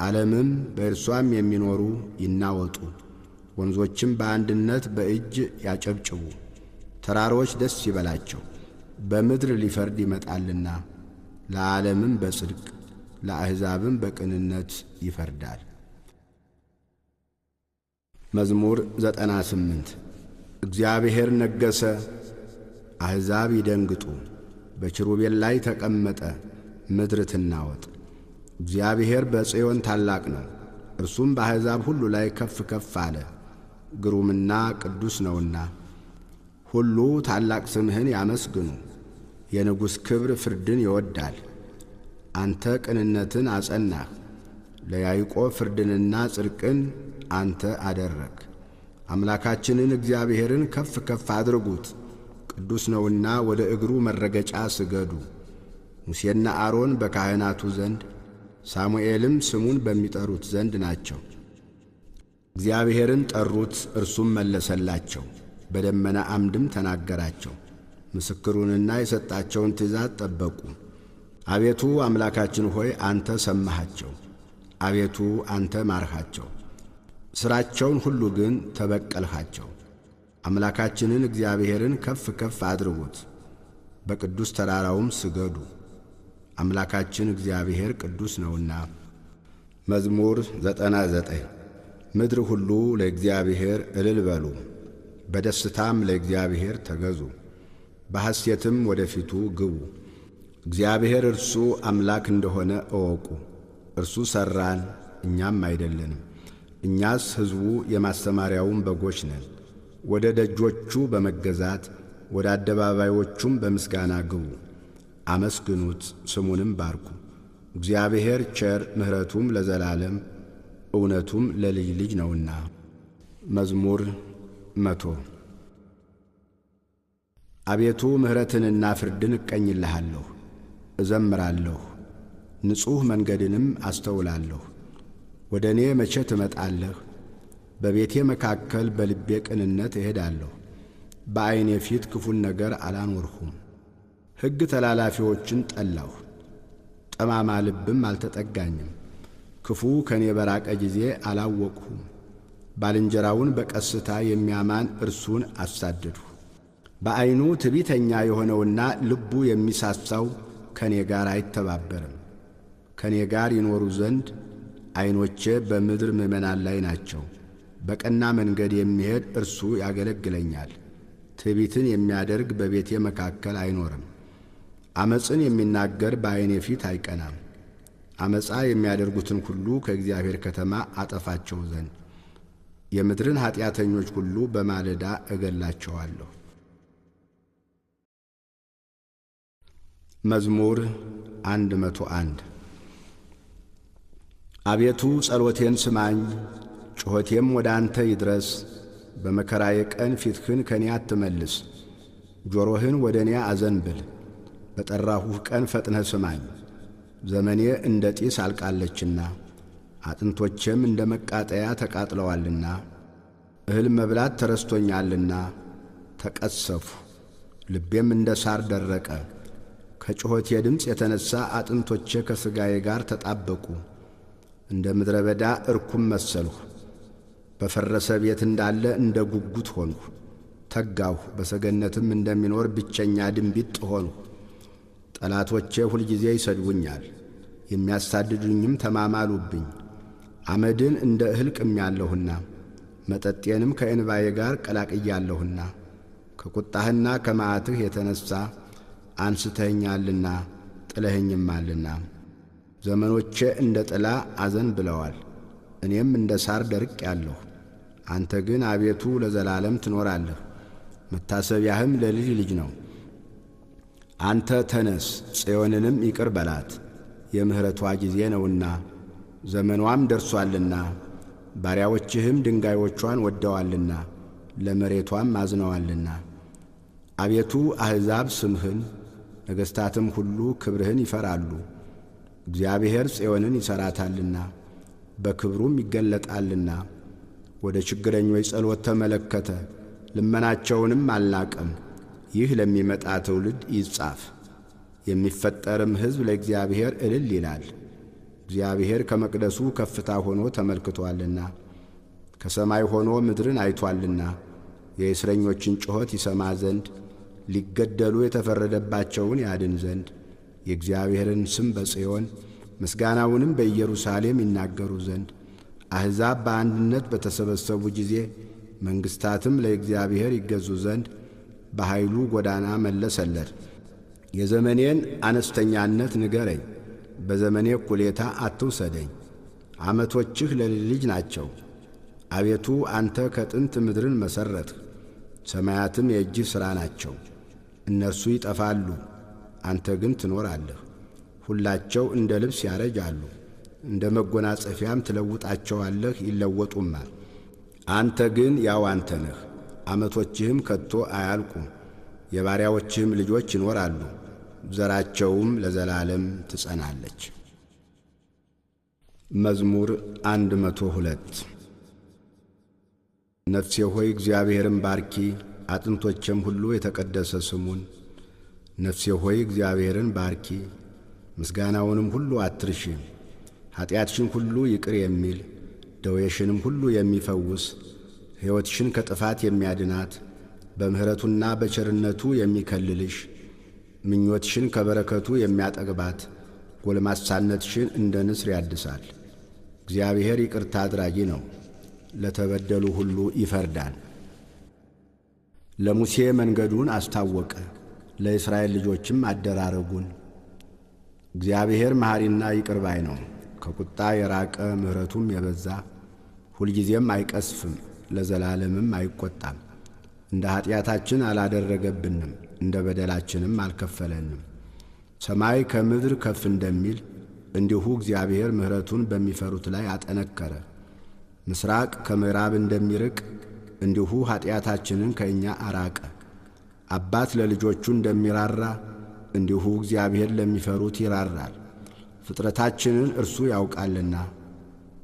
ዓለምም በእርሷም የሚኖሩ ይናወጡ። ወንዞችም በአንድነት በእጅ ያጨብጭቡ። ተራሮች ደስ ይበላቸው፣ በምድር ሊፈርድ ይመጣልና። ለዓለምም በጽድቅ ለአሕዛብም በቅንነት ይፈርዳል። መዝሙር 98። እግዚአብሔር ነገሠ፣ አሕዛብ ይደንግጡ። በኪሩቤል ላይ ተቀመጠ፣ ምድር ትናወጥ። እግዚአብሔር በጽዮን ታላቅ ነው፣ እርሱም በአሕዛብ ሁሉ ላይ ከፍ ከፍ አለ። ግሩምና ቅዱስ ነውና ሁሉ ታላቅ ስምህን ያመስግኑ። የንጉሥ ክብር ፍርድን ይወዳል። አንተ ቅንነትን አጸናህ፣ ለያዕቆብ ፍርድንና ጽድቅን አንተ አደረግ። አምላካችንን እግዚአብሔርን ከፍ ከፍ አድርጉት፣ ቅዱስ ነውና ወደ እግሩ መረገጫ ስገዱ። ሙሴና አሮን በካህናቱ ዘንድ ሳሙኤልም ስሙን በሚጠሩት ዘንድ ናቸው። እግዚአብሔርን ጠሩት፣ እርሱም መለሰላቸው፣ በደመና አምድም ተናገራቸው። ምስክሩንና የሰጣቸውን ትእዛዝ ጠበቁ። አቤቱ አምላካችን ሆይ አንተ ሰማሃቸው፣ አቤቱ አንተ ማርሃቸው፣ ሥራቸውን ሁሉ ግን ተበቀልሃቸው። አምላካችንን እግዚአብሔርን ከፍ ከፍ አድርጉት፣ በቅዱስ ተራራውም ስገዱ፣ አምላካችን እግዚአብሔር ቅዱስ ነውና። መዝሙር 99። ምድር ሁሉ ለእግዚአብሔር እልል በሉ፣ በደስታም ለእግዚአብሔር ተገዙ፣ በሐሴትም ወደ ፊቱ ግቡ። እግዚአብሔር እርሱ አምላክ እንደሆነ እወቁ። እርሱ ሠራን፣ እኛም አይደለንም፣ እኛስ ሕዝቡ የማሰማሪያውም በጎች ነን። ወደ ደጆቹ በመገዛት ወደ አደባባዮቹም በምስጋና ግቡ። አመስግኑት፣ ስሙንም ባርኩ። እግዚአብሔር ቸር፣ ምሕረቱም ለዘላለም እውነቱም ለልጅ ልጅ ነውና። መዝሙር 100። አቤቱ ምሕረትንና ፍርድን እቀኝልሃለሁ፣ እዘምራለሁ፣ ንጹሕ መንገድንም አስተውላለሁ። ወደ እኔ መቼ ትመጣለህ? በቤቴ መካከል በልቤ ቅንነት እሄዳለሁ። በዐይኔ ፊት ክፉን ነገር አላኖርሁም። ሕግ ተላላፊዎችን ጠላሁ፣ ጠማማ ልብም አልተጠጋኝም። ክፉ ከእኔ በራቀ ጊዜ አላወቅሁም። ባልንጀራውን በቀስታ የሚያማን እርሱን አሳደድሁ። በዐይኑ ትዕቢተኛ የሆነውና ልቡ የሚሳሳው ከእኔ ጋር አይተባበርም። ከእኔ ጋር ይኖሩ ዘንድ ዐይኖቼ በምድር ምዕመናን ላይ ናቸው። በቀና መንገድ የሚሄድ እርሱ ያገለግለኛል። ትዕቢትን የሚያደርግ በቤቴ መካከል አይኖርም። ዓመፅን የሚናገር በዐይኔ ፊት አይቀናም። ዓመፃ የሚያደርጉትን ሁሉ ከእግዚአብሔር ከተማ አጠፋቸው ዘንድ የምድርን ኀጢአተኞች ሁሉ በማለዳ እገላቸዋለሁ። መዝሙር 101። አቤቱ ጸሎቴን ስማኝ፣ ጩኸቴም ወደ አንተ ይድረስ። በመከራዬ ቀን ፊትህን ከእኔ አትመልስ፣ ጆሮህን ወደ እኔ አዘንብል። በጠራሁህ ቀን ፈጥነህ ስማኝ። ዘመኔ እንደ ጢስ አልቃለችና አጥንቶቼም እንደ መቃጠያ ተቃጥለዋልና። እህል መብላት ተረስቶኛልና ተቀሰፍሁ፣ ልቤም እንደ ሳር ደረቀ። ከጩኸቴ ድምፅ የተነሣ አጥንቶቼ ከሥጋዬ ጋር ተጣበቁ። እንደ ምድረ በዳ እርኩም መሰልሁ፣ በፈረሰ ቤት እንዳለ እንደ ጉጉት ሆንሁ። ተጋሁ፣ በሰገነትም እንደሚኖር ብቸኛ ድንቢጥ ሆንሁ። ጠላቶቼ ሁልጊዜ ይሰድቡኛል፣ የሚያሳድዱኝም ተማማሉብኝ። አመድን እንደ እህል ቅሜአለሁና መጠጤንም ከእንባዬ ጋር ቀላቅያለሁና። ከቁጣህና ከመዓትህ የተነሣ አንስተኸኛልና ጥለኸኝማልና። ዘመኖቼ እንደ ጥላ አዘን ብለዋል፣ እኔም እንደ ሳር ደርቄአለሁ። አንተ ግን አቤቱ ለዘላለም ትኖራለህ፣ መታሰቢያህም ለልጅ ልጅ ነው። አንተ ተነስ፣ ጽዮንንም ይቅር በላት፣ የምሕረቷ ጊዜ ነውና ዘመኗም ደርሷልና። ባሪያዎችህም ድንጋዮቿን ወደዋልና ለመሬቷም አዝነዋልና። አቤቱ አሕዛብ ስምህን፣ ነገሥታትም ሁሉ ክብርህን ይፈራሉ። እግዚአብሔር ጽዮንን ይሠራታልና በክብሩም ይገለጣልና። ወደ ችግረኞች ጸሎት ተመለከተ፣ ልመናቸውንም አልናቀም። ይህ ለሚመጣ ትውልድ ይጻፍ፣ የሚፈጠርም ሕዝብ ለእግዚአብሔር እልል ይላል። እግዚአብሔር ከመቅደሱ ከፍታ ሆኖ ተመልክቶአልና፣ ከሰማይ ሆኖ ምድርን አይቶአልና። የእስረኞችን ጩኸት ይሰማ ዘንድ ሊገደሉ የተፈረደባቸውን ያድን ዘንድ የእግዚአብሔርን ስም በጽዮን ምስጋናውንም በኢየሩሳሌም ይናገሩ ዘንድ አሕዛብ በአንድነት በተሰበሰቡ ጊዜ መንግሥታትም ለእግዚአብሔር ይገዙ ዘንድ በኃይሉ ጎዳና መለሰለት። የዘመኔን አነስተኛነት ንገረኝ፣ በዘመኔ እኩሌታ አትውሰደኝ። ዓመቶችህ ለልጅ ልጅ ናቸው። አቤቱ አንተ ከጥንት ምድርን መሠረትህ፣ ሰማያትም የእጅህ ሥራ ናቸው። እነርሱ ይጠፋሉ፣ አንተ ግን ትኖራለህ። ሁላቸው እንደ ልብስ ያረጃሉ፣ እንደ መጎናጸፊያም ትለውጣቸዋለህ፣ ይለወጡማል። አንተ ግን ያው አንተ ነህ፣ ዓመቶችህም ከቶ አያልቁም። የባሪያዎችህም ልጆች ይኖራሉ፣ ዘራቸውም ለዘላለም ትጸናለች። መዝሙር 102። ነፍሴ ሆይ እግዚአብሔርን ባርኪ፣ አጥንቶቼም ሁሉ የተቀደሰ ስሙን። ነፍሴ ሆይ እግዚአብሔርን ባርኪ፣ ምስጋናውንም ሁሉ አትርሺ። ኀጢአትሽን ሁሉ ይቅር የሚል፣ ደዌሽንም ሁሉ የሚፈውስ፣ ሕይወትሽን ከጥፋት የሚያድናት፣ በምሕረቱና በቸርነቱ የሚከልልሽ፣ ምኞትሽን ከበረከቱ የሚያጠግባት፣ ጎልማሳነትሽን እንደ ንስር ያድሳል። እግዚአብሔር ይቅርታ አድራጊ ነው፣ ለተበደሉ ሁሉ ይፈርዳል። ለሙሴ መንገዱን አስታወቀ፣ ለእስራኤል ልጆችም አደራረጉን። እግዚአብሔር መሐሪና ይቅር ባይ ነው፣ ከቁጣ የራቀ ምሕረቱም የበዛ፣ ሁልጊዜም አይቀስፍም፣ ለዘላለምም አይቈጣም። እንደ ኀጢአታችን አላደረገብንም፣ እንደ በደላችንም አልከፈለንም። ሰማይ ከምድር ከፍ እንደሚል እንዲሁ እግዚአብሔር ምሕረቱን በሚፈሩት ላይ አጠነከረ። ምስራቅ ከምዕራብ እንደሚርቅ እንዲሁ ኀጢአታችንን ከእኛ አራቀ። አባት ለልጆቹ እንደሚራራ እንዲሁ እግዚአብሔር ለሚፈሩት ይራራል። ፍጥረታችንን እርሱ ያውቃልና።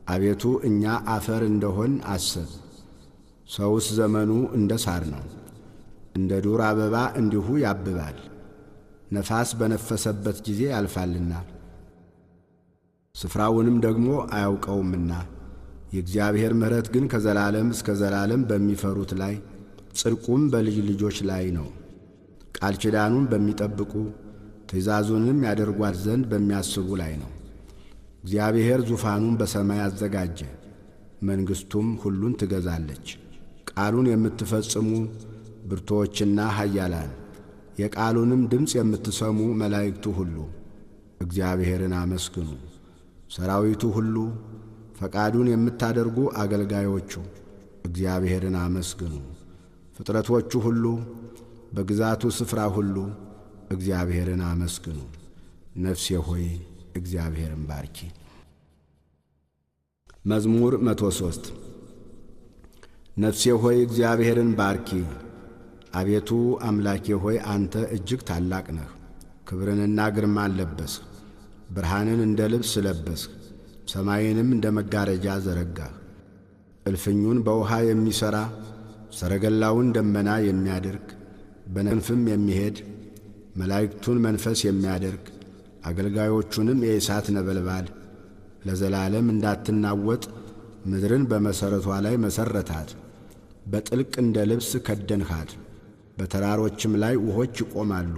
አቤቱ እኛ አፈር እንደሆን አስብ። ሰውስ ዘመኑ እንደ ሳር ነው፣ እንደ ዱር አበባ እንዲሁ ያብባል። ነፋስ በነፈሰበት ጊዜ ያልፋልና ስፍራውንም ደግሞ አያውቀውምና። የእግዚአብሔር ምሕረት ግን ከዘላለም እስከ ዘላለም በሚፈሩት ላይ፣ ጽድቁም በልጅ ልጆች ላይ ነው። ቃል ኪዳኑን በሚጠብቁ ትእዛዙንም ያደርጓት ዘንድ በሚያስቡ ላይ ነው። እግዚአብሔር ዙፋኑን በሰማይ አዘጋጀ፣ መንግሥቱም ሁሉን ትገዛለች። ቃሉን የምትፈጽሙ ብርቱዎችና ኃያላን፣ የቃሉንም ድምፅ የምትሰሙ መላእክቱ ሁሉ እግዚአብሔርን አመስግኑ። ሰራዊቱ ሁሉ፣ ፈቃዱን የምታደርጉ አገልጋዮቹ እግዚአብሔርን አመስግኑ። ፍጥረቶቹ ሁሉ፣ በግዛቱ ስፍራ ሁሉ እግዚአብሔርን አመስግኑ። ነፍሴ ሆይ እግዚአብሔርን ባርኪ። መዝሙር 103። ነፍሴ ሆይ እግዚአብሔርን ባርኪ። አቤቱ አምላኬ ሆይ አንተ እጅግ ታላቅ ነህ። ክብርንና ግርማን ለበስህ፣ ብርሃንን እንደ ልብስ ለበስህ፣ ሰማይንም እንደ መጋረጃ ዘረጋህ። እልፍኙን በውሃ የሚሠራ፣ ሰረገላውን ደመና የሚያደርግ፣ በክንፍም የሚሄድ፣ መላእክቱን መንፈስ የሚያደርግ፣ አገልጋዮቹንም የእሳት ነበልባል፣ ለዘላለም እንዳትናወጥ ምድርን በመሠረቷ ላይ መሠረታት። በጥልቅ እንደ ልብስ ከደንሃት፣ በተራሮችም ላይ ውሆች ይቆማሉ።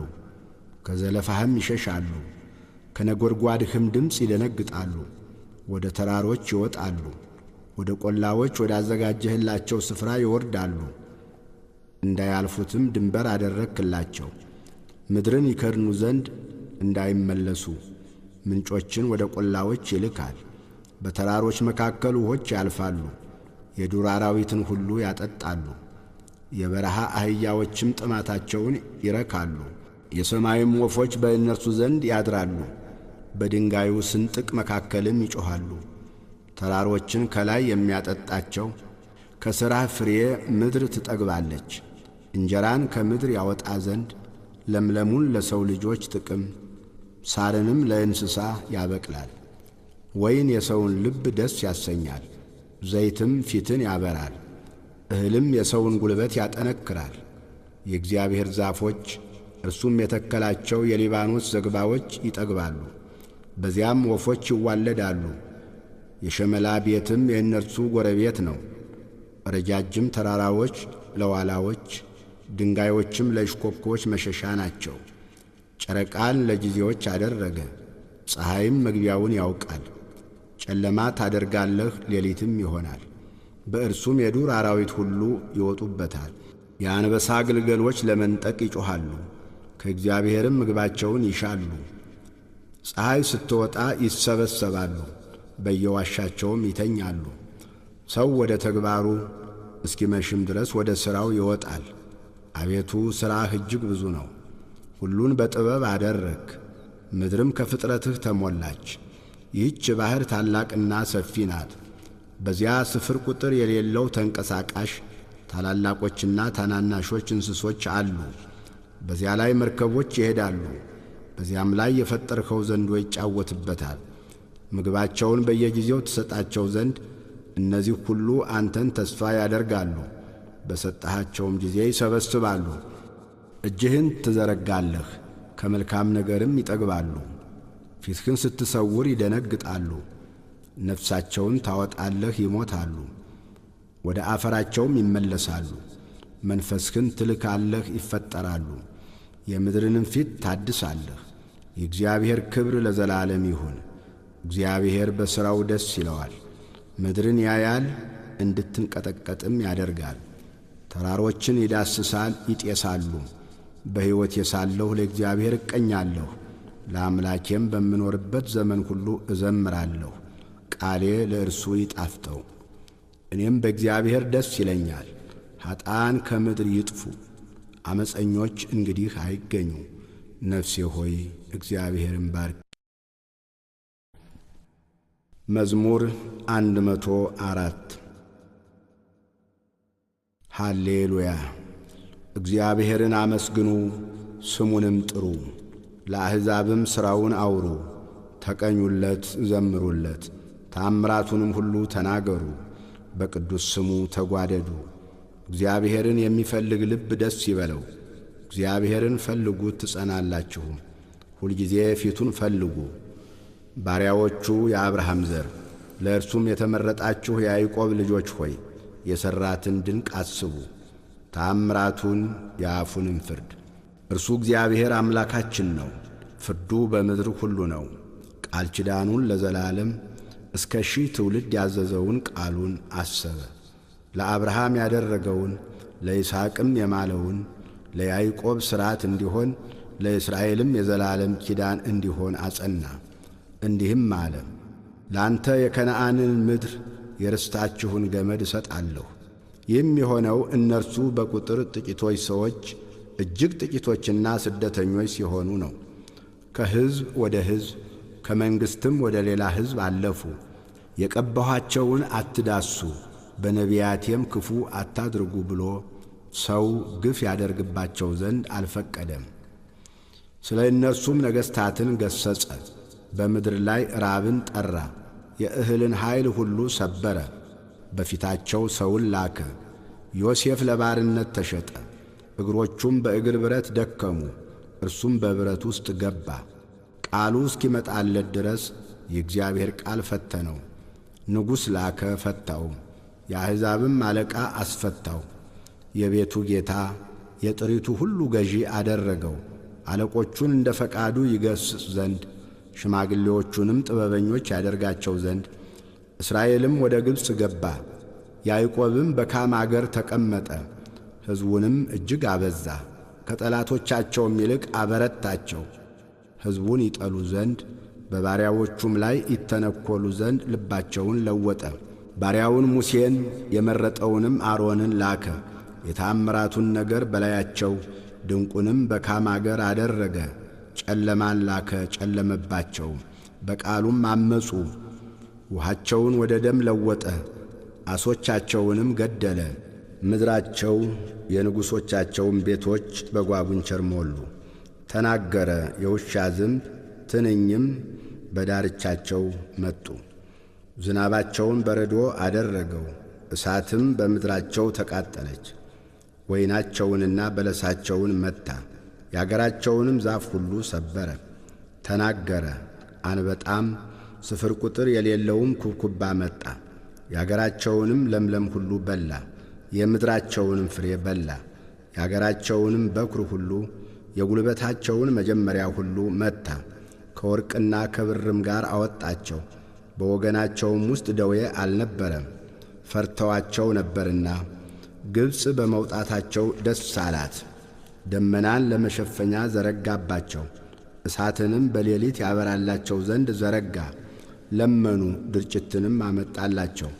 ከዘለፋህም ይሸሻሉ፣ ከነጎድጓድህም ድምፅ ይደነግጣሉ። ወደ ተራሮች ይወጣሉ፣ ወደ ቆላዎች ወዳዘጋጀህላቸው ስፍራ ይወርዳሉ። እንዳያልፉትም ድንበር አደረግክላቸው። ምድርን ይከድኑ ዘንድ እንዳይመለሱ ምንጮችን ወደ ቆላዎች ይልካል። በተራሮች መካከል ውሆች ያልፋሉ፣ የዱር አራዊትን ሁሉ ያጠጣሉ። የበረሃ አህያዎችም ጥማታቸውን ይረካሉ። የሰማይም ወፎች በእነርሱ ዘንድ ያድራሉ፣ በድንጋዩ ስንጥቅ መካከልም ይጮኻሉ። ተራሮችን ከላይ የሚያጠጣቸው ከሥራህ ፍሬ ምድር ትጠግባለች። እንጀራን ከምድር ያወጣ ዘንድ ለምለሙን ለሰው ልጆች ጥቅም፣ ሳርንም ለእንስሳ ያበቅላል። ወይን የሰውን ልብ ደስ ያሰኛል፣ ዘይትም ፊትን ያበራል። እህልም የሰውን ጉልበት ያጠነክራል። የእግዚአብሔር ዛፎች እርሱም የተከላቸው የሊባኖስ ዝግባዎች ይጠግባሉ። በዚያም ወፎች ይዋለዳሉ። የሸመላ ቤትም የእነርሱ ጎረቤት ነው። ረጃጅም ተራራዎች ለዋላዎች፣ ድንጋዮችም ለእሽኮኮች መሸሻ ናቸው። ጨረቃን ለጊዜዎች አደረገ፣ ፀሐይም መግቢያውን ያውቃል። ጨለማ ታደርጋለህ፣ ሌሊትም ይሆናል። በእርሱም የዱር አራዊት ሁሉ ይወጡበታል። የአንበሳ ግልገሎች ለመንጠቅ ይጮኻሉ፣ ከእግዚአብሔርም ምግባቸውን ይሻሉ። ፀሐይ ስትወጣ ይሰበሰባሉ፣ በየዋሻቸውም ይተኛሉ። ሰው ወደ ተግባሩ እስኪመሽም ድረስ ወደ ሥራው ይወጣል። አቤቱ ሥራህ እጅግ ብዙ ነው፣ ሁሉን በጥበብ አደረግህ። ምድርም ከፍጥረትህ ተሞላች። ይህች ባሕር ታላቅና ሰፊ ናት። በዚያ ስፍር ቁጥር የሌለው ተንቀሳቃሽ ታላላቆችና ታናናሾች እንስሶች አሉ። በዚያ ላይ መርከቦች ይሄዳሉ። በዚያም ላይ የፈጠርኸው ዘንዶ ይጫወትበታል። ምግባቸውን በየጊዜው ትሰጣቸው ዘንድ እነዚህ ሁሉ አንተን ተስፋ ያደርጋሉ። በሰጠሃቸውም ጊዜ ይሰበስባሉ። እጅህን ትዘረጋለህ፣ ከመልካም ነገርም ይጠግባሉ። ፊትህን ስትሰውር ይደነግጣሉ። ነፍሳቸውን ታወጣለህ፣ ይሞታሉ፣ ወደ አፈራቸውም ይመለሳሉ። መንፈስህን ትልካለህ፣ ይፈጠራሉ፣ የምድርንም ፊት ታድሳለህ። የእግዚአብሔር ክብር ለዘላለም ይሁን። እግዚአብሔር በሥራው ደስ ይለዋል። ምድርን ያያል፣ እንድትንቀጠቀጥም ያደርጋል። ተራሮችን ይዳስሳል፣ ይጤሳሉ። በሕይወቴ ሳለሁ ለእግዚአብሔር እቀኛለሁ፣ ለአምላኬም በምኖርበት ዘመን ሁሉ እዘምራለሁ። ቃሌ ለእርሱ ይጣፍጠው። እኔም በእግዚአብሔር ደስ ይለኛል። ኀጥኣን ከምድር ይጥፉ፣ ዓመፀኞች እንግዲህ አይገኙ። ነፍሴ ሆይ እግዚአብሔርን ባርክ። መዝሙር 104። ሃሌሉያ። እግዚአብሔርን አመስግኑ፣ ስሙንም ጥሩ፣ ለአሕዛብም ሥራውን አውሩ። ተቀኙለት፣ ዘምሩለት፣ ተአምራቱንም ሁሉ ተናገሩ። በቅዱስ ስሙ ተጓደዱ። እግዚአብሔርን የሚፈልግ ልብ ደስ ይበለው። እግዚአብሔርን ፈልጉት ትጸናላችሁም። ሁልጊዜ ፊቱን ፈልጉ። ባሪያዎቹ የአብርሃም ዘር፣ ለእርሱም የተመረጣችሁ የያዕቆብ ልጆች ሆይ፣ የሠራትን ድንቅ አስቡ፣ ተአምራቱን፣ የአፉንም ፍርድ። እርሱ እግዚአብሔር አምላካችን ነው፣ ፍርዱ በምድር ሁሉ ነው። ቃል ኪዳኑን ለዘላለም እስከ ሺህ ትውልድ ያዘዘውን ቃሉን አሰበ። ለአብርሃም ያደረገውን፣ ለይስሐቅም የማለውን፣ ለያዕቆብ ሥርዓት እንዲሆን፣ ለእስራኤልም የዘላለም ኪዳን እንዲሆን አጸና። እንዲህም አለ፣ ለአንተ የከነዓንን ምድር የርስታችሁን ገመድ እሰጣለሁ። ይህም የሆነው እነርሱ በቁጥር ጥቂቶች ሰዎች፣ እጅግ ጥቂቶችና ስደተኞች ሲሆኑ ነው። ከሕዝብ ወደ ሕዝብ፣ ከመንግሥትም ወደ ሌላ ሕዝብ አለፉ። የቀባኋቸውን አትዳሱ፣ በነቢያቴም ክፉ አታድርጉ ብሎ ሰው ግፍ ያደርግባቸው ዘንድ አልፈቀደም። ስለ እነርሱም ነገሥታትን ገሠጸ። በምድር ላይ ራብን ጠራ፣ የእህልን ኃይል ሁሉ ሰበረ። በፊታቸው ሰውን ላከ። ዮሴፍ ለባርነት ተሸጠ፣ እግሮቹም በእግር ብረት ደከሙ። እርሱም በብረት ውስጥ ገባ። ቃሉ እስኪመጣለት ድረስ የእግዚአብሔር ቃል ፈተነው። ንጉሥ ላከ፣ ፈታውም። የአሕዛብም አለቃ አስፈታው። የቤቱ ጌታ፣ የጥሪቱ ሁሉ ገዢ አደረገው። አለቆቹን እንደ ፈቃዱ ይገሥጽ ዘንድ፣ ሽማግሌዎቹንም ጥበበኞች ያደርጋቸው ዘንድ። እስራኤልም ወደ ግብፅ ገባ፣ ያዕቆብም በካም አገር ተቀመጠ። ሕዝቡንም እጅግ አበዛ፣ ከጠላቶቻቸውም ይልቅ አበረታቸው። ሕዝቡን ይጠሉ ዘንድ፣ በባሪያዎቹም ላይ ይተነኰሉ ዘንድ ልባቸውን ለወጠ። ባሪያውን ሙሴን፣ የመረጠውንም አሮንን ላከ። የተአምራቱን ነገር በላያቸው፣ ድንቁንም በካም አገር አደረገ። ጨለማን ላከ፣ ጨለመባቸው፣ በቃሉም አመፁ። ውሃቸውን ወደ ደም ለወጠ፣ ዓሦቻቸውንም ገደለ። ምድራቸው የንጉሶቻቸውን ቤቶች በጓጉንቸር ሞሉ። ተናገረ፣ የውሻ ዝንብ ትንኝም በዳርቻቸው መጡ። ዝናባቸውን በረዶ አደረገው፣ እሳትም በምድራቸው ተቃጠለች። ወይናቸውንና በለሳቸውን መታ፣ የአገራቸውንም ዛፍ ሁሉ ሰበረ። ተናገረ፣ አንበጣም ስፍር ቁጥር የሌለውም ኩብኩባ መጣ። የአገራቸውንም ለምለም ሁሉ በላ፣ የምድራቸውንም ፍሬ በላ። የአገራቸውንም በኩር ሁሉ፣ የጉልበታቸውን መጀመሪያ ሁሉ መታ። ከወርቅና ከብርም ጋር አወጣቸው። በወገናቸውም ውስጥ ደዌ አልነበረም፣ ፈርተዋቸው ነበርና። ግብፅ በመውጣታቸው ደስ አላት። ደመናን ለመሸፈኛ ዘረጋባቸው፣ እሳትንም በሌሊት ያበራላቸው ዘንድ ዘረጋ። ለመኑ፣ ድርጭትንም አመጣላቸው፣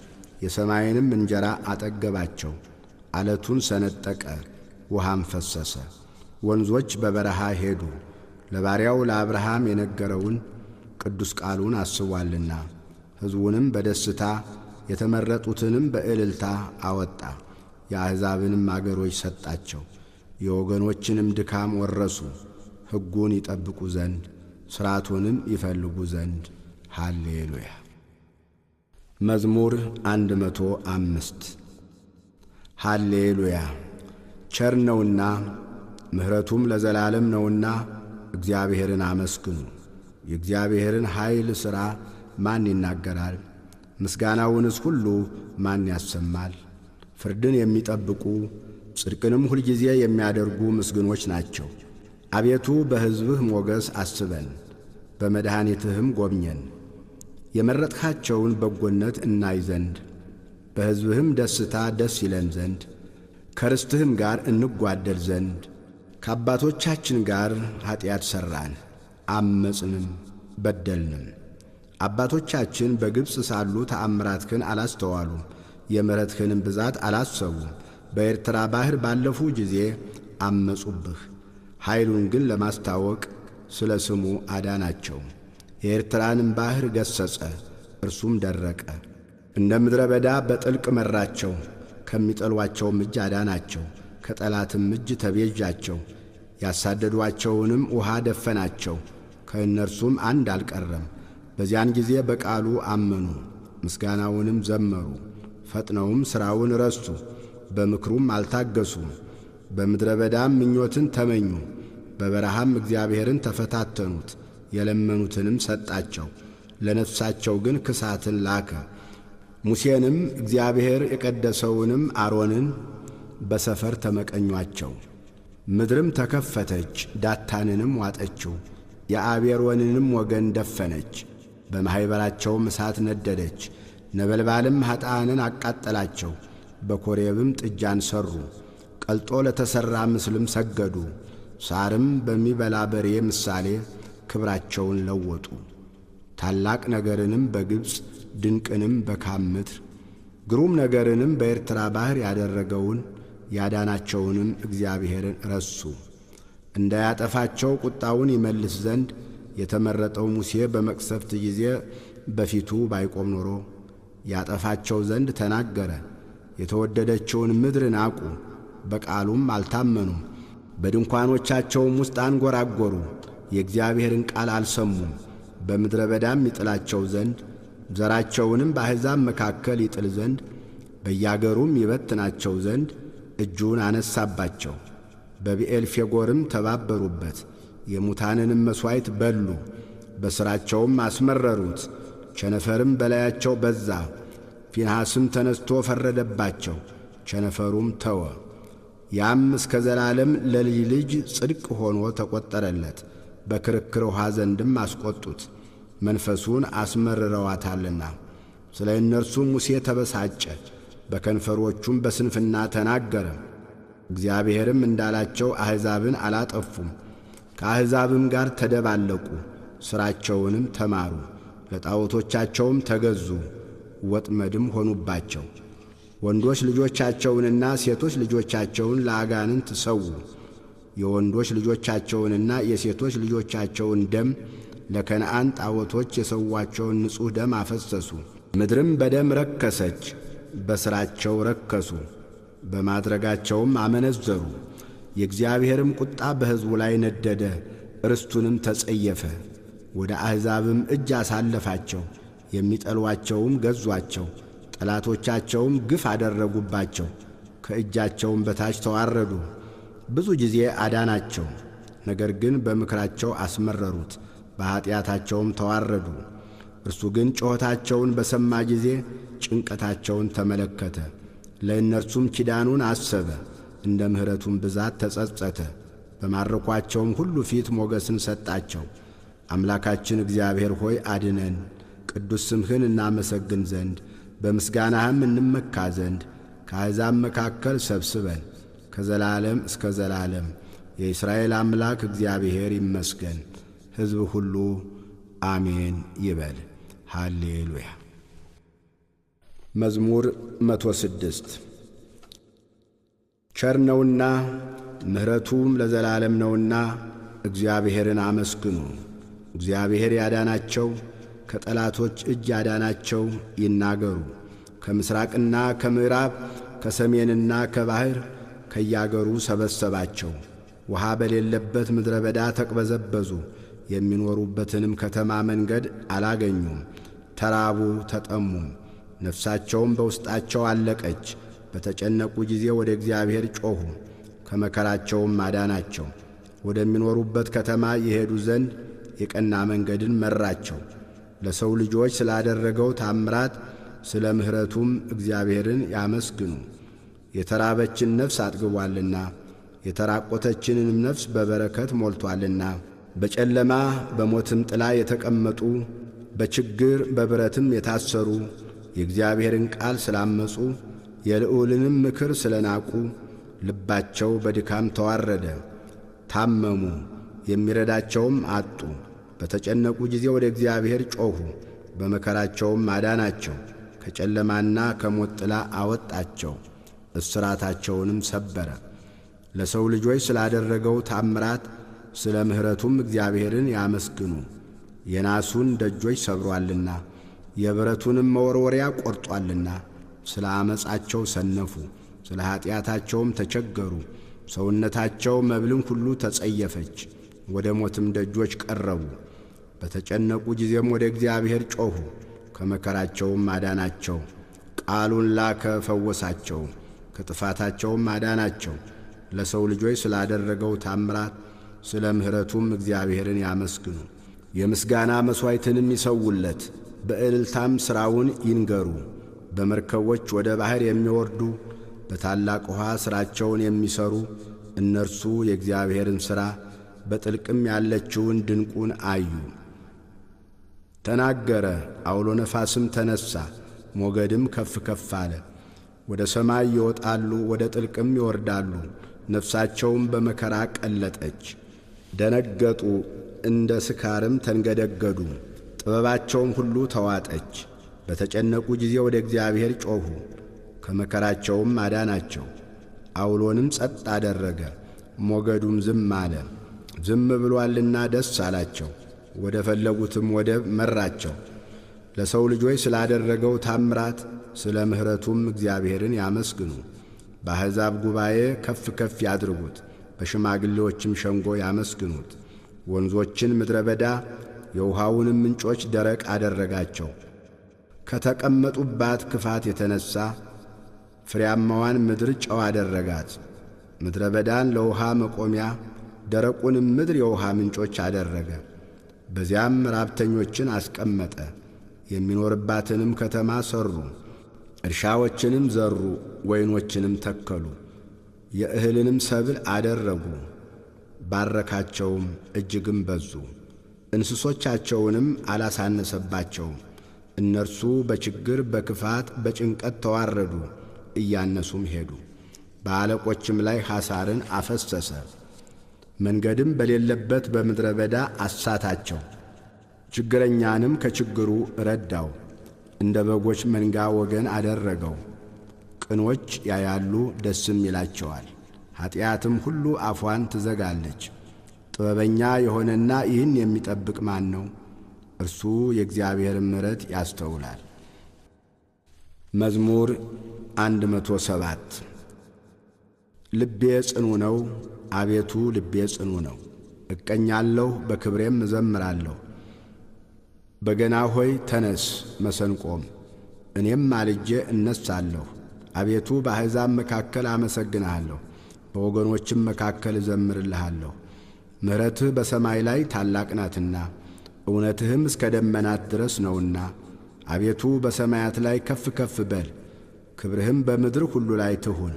የሰማይንም እንጀራ አጠገባቸው። አለቱን ሰነጠቀ፣ ውሃም ፈሰሰ። ወንዞች በበረሃ ሄዱ። ለባሪያው ለአብርሃም የነገረውን ቅዱስ ቃሉን አስቧልና። ሕዝቡንም በደስታ፣ የተመረጡትንም በእልልታ አወጣ። የአሕዛብንም አገሮች ሰጣቸው፣ የወገኖችንም ድካም ወረሱ። ሕጉን ይጠብቁ ዘንድ፣ ሥርዓቱንም ይፈልጉ ዘንድ። ሃሌሉያ። መዝሙር 105። ሃሌሉያ። ቸር ነውና ምሕረቱም ለዘላለም ነውና እግዚአብሔርን አመስግኑ። የእግዚአብሔርን ኃይል ሥራ ማን ይናገራል? ምስጋናውንስ ሁሉ ማን ያሰማል? ፍርድን የሚጠብቁ ጽድቅንም ሁልጊዜ የሚያደርጉ ምስግኖች ናቸው። አቤቱ በሕዝብህ ሞገስ አስበን፣ በመድኃኒትህም ጎብኘን። የመረጥኻቸውን በጎነት እናይ ዘንድ በሕዝብህም ደስታ ደስ ይለን ዘንድ ከርስትህም ጋር እንጓደል ዘንድ። ከአባቶቻችን ጋር ኀጢአት ሠራን፣ አመፅንም በደልንም። አባቶቻችን በግብፅ ሳሉ ተአምራትህን አላስተዋሉም፣ የምሕረትህንም ብዛት አላሰቡም። በኤርትራ ባሕር ባለፉ ጊዜ አመጹብህ። ኃይሉን ግን ለማስታወቅ ስለ ስሙ አዳናቸው። የኤርትራንም ባሕር ገሠጸ፣ እርሱም ደረቀ። እንደ ምድረ በዳ በጥልቅ መራቸው፣ ከሚጠሏቸውም እጅ አዳናቸው። ከጠላትም እጅ ተቤዣቸው። ያሳደዷቸውንም ውሃ ደፈናቸው፣ ከእነርሱም አንድ አልቀረም። በዚያን ጊዜ በቃሉ አመኑ፣ ምስጋናውንም ዘመሩ። ፈጥነውም ሥራውን ረሱ፣ በምክሩም አልታገሱም። በምድረ በዳም ምኞትን ተመኙ፣ በበረሃም እግዚአብሔርን ተፈታተኑት። የለመኑትንም ሰጣቸው፣ ለነፍሳቸው ግን ክሳትን ላከ። ሙሴንም እግዚአብሔር የቀደሰውንም አሮንን በሰፈር ተመቀኟቸው። ምድርም ተከፈተች፣ ዳታንንም ዋጠችው፣ የአቤሮንንም ወገን ደፈነች። በማኅበራቸውም እሳት ነደደች፣ ነበልባልም ኀጥኣንን አቃጠላቸው። በኮሬብም ጥጃን ሠሩ፣ ቀልጦ ለተሠራ ምስልም ሰገዱ። ሳርም በሚበላ በሬ ምሳሌ ክብራቸውን ለወጡ። ታላቅ ነገርንም በግብፅ ድንቅንም በካም ምድር ግሩም ነገርንም በኤርትራ ባሕር ያደረገውን ያዳናቸውንም እግዚአብሔርን ረሱ። እንዳያጠፋቸው ቁጣውን ይመልስ ዘንድ የተመረጠው ሙሴ በመቅሰፍት ጊዜ በፊቱ ባይቆም ኖሮ ያጠፋቸው ዘንድ ተናገረ። የተወደደችውን ምድር ናቁ፣ በቃሉም አልታመኑም። በድንኳኖቻቸውም ውስጥ አንጐራጐሩ፣ የእግዚአብሔርን ቃል አልሰሙም። በምድረ በዳም ይጥላቸው ዘንድ ዘራቸውንም በአሕዛብ መካከል ይጥል ዘንድ በያገሩም ይበትናቸው ዘንድ እጁን አነሳባቸው። በብኤልፌጎርም ተባበሩበት፣ የሙታንንም መሥዋዕት በሉ፣ በሥራቸውም አስመረሩት። ቸነፈርም በላያቸው በዛ። ፊንሐስም ተነስቶ ፈረደባቸው፣ ቸነፈሩም ተወ። ያም እስከ ዘላለም ለልጅ ልጅ ጽድቅ ሆኖ ተቈጠረለት። በክርክር ውኃ ዘንድም አስቈጡት፣ መንፈሱን አስመርረዋታልና። ስለ እነርሱ ሙሴ ተበሳጨ፣ በከንፈሮቹም በስንፍና ተናገረ። እግዚአብሔርም እንዳላቸው አሕዛብን አላጠፉም። ከአሕዛብም ጋር ተደባለቁ፣ ሥራቸውንም ተማሩ፣ ለጣዖቶቻቸውም ተገዙ፣ ወጥመድም ሆኑባቸው። ወንዶች ልጆቻቸውንና ሴቶች ልጆቻቸውን ለአጋንንት ሰዉ። የወንዶች ልጆቻቸውንና የሴቶች ልጆቻቸውን ደም ለከነዓን ጣዖቶች የሰዋቸውን ንጹሕ ደም አፈሰሱ። ምድርም በደም ረከሰች፣ በሥራቸው ረከሱ፣ በማድረጋቸውም አመነዘሩ። የእግዚአብሔርም ቁጣ በሕዝቡ ላይ ነደደ፣ ርስቱንም ተጸየፈ። ወደ አሕዛብም እጅ አሳለፋቸው፣ የሚጠሏቸውም ገዟቸው። ጠላቶቻቸውም ግፍ አደረጉባቸው፣ ከእጃቸውም በታች ተዋረዱ። ብዙ ጊዜ አዳናቸው፣ ነገር ግን በምክራቸው አስመረሩት፣ በኀጢአታቸውም ተዋረዱ። እርሱ ግን ጩኸታቸውን በሰማ ጊዜ ጭንቀታቸውን ተመለከተ፣ ለእነርሱም ኪዳኑን አሰበ፣ እንደ ምሕረቱም ብዛት ተጸጸተ። በማረኳቸውም ሁሉ ፊት ሞገስን ሰጣቸው። አምላካችን እግዚአብሔር ሆይ አድነን፣ ቅዱስ ስምህን እናመሰግን ዘንድ በምስጋናህም እንመካ ዘንድ ከአሕዛብ መካከል ሰብስበን ከዘላለም እስከ ዘላለም። የእስራኤል አምላክ እግዚአብሔር ይመስገን። ሕዝብ ሁሉ አሜን ይበል። ሃሌሉያ። መዝሙር 106። ቸር ነውና ምሕረቱም ለዘላለም ነውና እግዚአብሔርን አመስግኑ። እግዚአብሔር ያዳናቸው ከጠላቶች እጅ ያዳናቸው ይናገሩ። ከምሥራቅና ከምዕራብ ከሰሜንና ከባሕር ከያገሩ ሰበሰባቸው። ውሃ በሌለበት ምድረ በዳ ተቅበዘበዙ። የሚኖሩበትንም ከተማ መንገድ አላገኙም። ተራቡ፣ ተጠሙም፣ ነፍሳቸውም በውስጣቸው አለቀች። በተጨነቁ ጊዜ ወደ እግዚአብሔር ጮኹ፣ ከመከራቸውም አዳናቸው። ወደሚኖሩበት ከተማ የሄዱ ዘንድ የቀና መንገድን መራቸው። ለሰው ልጆች ስላደረገው ታምራት ስለ ምሕረቱም እግዚአብሔርን ያመስግኑ። የተራበችን ነፍስ አጥግቧልና የተራቆተችንንም ነፍስ በበረከት ሞልቶአልና። በጨለማ በሞትም ጥላ የተቀመጡ በችግር በብረትም የታሰሩ የእግዚአብሔርን ቃል ስላመጹ የልዑልንም ምክር ስለናቁ ልባቸው በድካም ተዋረደ። ታመሙ፣ የሚረዳቸውም አጡ። በተጨነቁ ጊዜ ወደ እግዚአብሔር ጮኹ፣ በመከራቸውም አዳናቸው። ከጨለማና ከሞት ጥላ አወጣቸው፣ እስራታቸውንም ሰበረ። ለሰው ልጆች ስላደረገው ታምራት ስለ ምሕረቱም እግዚአብሔርን ያመስግኑ። የናሱን ደጆች ሰብሮአልና የብረቱንም መወርወሪያ ቆርጦአልና። ስለ ዓመፃቸው ሰነፉ፣ ስለ ኀጢአታቸውም ተቸገሩ። ሰውነታቸው መብልን ሁሉ ተጸየፈች፣ ወደ ሞትም ደጆች ቀረቡ። በተጨነቁ ጊዜም ወደ እግዚአብሔር ጮኹ፣ ከመከራቸውም አዳናቸው። ቃሉን ላከ ፈወሳቸው፣ ከጥፋታቸውም አዳናቸው። ለሰው ልጆች ስላደረገው ታምራት ስለ ምሕረቱም እግዚአብሔርን ያመስግኑ። የምስጋና መሥዋዕትንም ይሰውለት፣ በእልልታም ሥራውን ይንገሩ። በመርከቦች ወደ ባሕር የሚወርዱ በታላቅ ውኃ ሥራቸውን የሚሠሩ እነርሱ የእግዚአብሔርን ሥራ በጥልቅም ያለችውን ድንቁን አዩ። ተናገረ፣ ዐውሎ ነፋስም ተነሣ፣ ሞገድም ከፍ ከፍ አለ። ወደ ሰማይ ይወጣሉ፣ ወደ ጥልቅም ይወርዳሉ። ነፍሳቸውም በመከራ ቀለጠች። ደነገጡ፣ እንደ ስካርም ተንገደገዱ። ጥበባቸውም ሁሉ ተዋጠች። በተጨነቁ ጊዜ ወደ እግዚአብሔር ጮኹ፣ ከመከራቸውም አዳናቸው። ዐውሎንም ጸጥ አደረገ፣ ሞገዱም ዝም አለ። ዝም ብሎአልና ደስ አላቸው፣ ወደ ፈለጉትም ወደብ መራቸው። ለሰው ልጆች ስላደረገው ታምራት ስለ ምሕረቱም እግዚአብሔርን ያመስግኑ። በአሕዛብ ጉባኤ ከፍ ከፍ ያድርጉት፣ በሽማግሌዎችም ሸንጎ ያመስግኑት። ወንዞችን ምድረ በዳ የውሃውንም ምንጮች ደረቅ አደረጋቸው። ከተቀመጡባት ክፋት የተነሣ ፍሬያማዋን ምድር ጨው አደረጋት። ምድረ በዳን ለውሃ መቆሚያ ደረቁንም ምድር የውሃ ምንጮች አደረገ። በዚያም ራብተኞችን አስቀመጠ። የሚኖርባትንም ከተማ ሠሩ፣ እርሻዎችንም ዘሩ፣ ወይኖችንም ተከሉ፣ የእህልንም ሰብል አደረጉ። ባረካቸውም፣ እጅግም በዙ። እንስሶቻቸውንም አላሳነሰባቸውም። እነርሱ በችግር በክፋት በጭንቀት ተዋረዱ፣ እያነሱም ሄዱ። በአለቆችም ላይ ሐሳርን አፈሰሰ። መንገድም በሌለበት በምድረ በዳ አሳታቸው። ችግረኛንም ከችግሩ ረዳው፣ እንደ በጎች መንጋ ወገን አደረገው። ቅኖች ያያሉ ደስም ይላቸዋል፣ ኀጢአትም ሁሉ አፏን ትዘጋለች። ጥበበኛ የሆነና ይህን የሚጠብቅ ማን ነው? እርሱ የእግዚአብሔርን ምሕረት ያስተውላል። መዝሙር 107። ልቤ ጽኑ ነው፣ አቤቱ ልቤ ጽኑ ነው። እቀኛለሁ፣ በክብሬም እዘምራለሁ። በገና ሆይ ተነስ፣ መሰንቆም፣ እኔም ማልጄ እነሣለሁ። አቤቱ በአሕዛብ መካከል አመሰግንሃለሁ፣ በወገኖችም መካከል እዘምርልሃለሁ። ምሕረትህ በሰማይ ላይ ታላቅ ናትና እውነትህም እስከ ደመናት ድረስ ነውና። አቤቱ በሰማያት ላይ ከፍ ከፍ በል፣ ክብርህም በምድር ሁሉ ላይ ትሁን።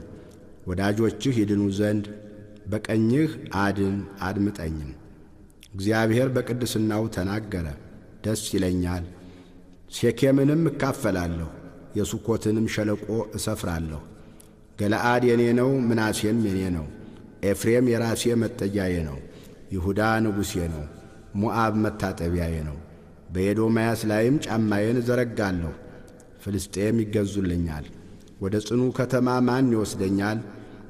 ወዳጆችህ ይድኑ ዘንድ በቀኝህ አድን፣ አድምጠኝም። እግዚአብሔር በቅድስናው ተናገረ፣ ደስ ይለኛል። ሴኬምንም እካፈላለሁ፣ የሱኮትንም ሸለቆ እሰፍራለሁ። ገለዓድ የኔ ነው፣ ምናሴም የኔ ነው። ኤፍሬም የራሴ መጠጊያዬ ነው፣ ይሁዳ ንጉሴ ነው፣ ሞዓብ መታጠቢያዬ ነው። በኤዶምያስ ላይም ጫማዬን እዘረጋለሁ፣ ፍልስጤም ይገዙልኛል። ወደ ጽኑ ከተማ ማን ይወስደኛል?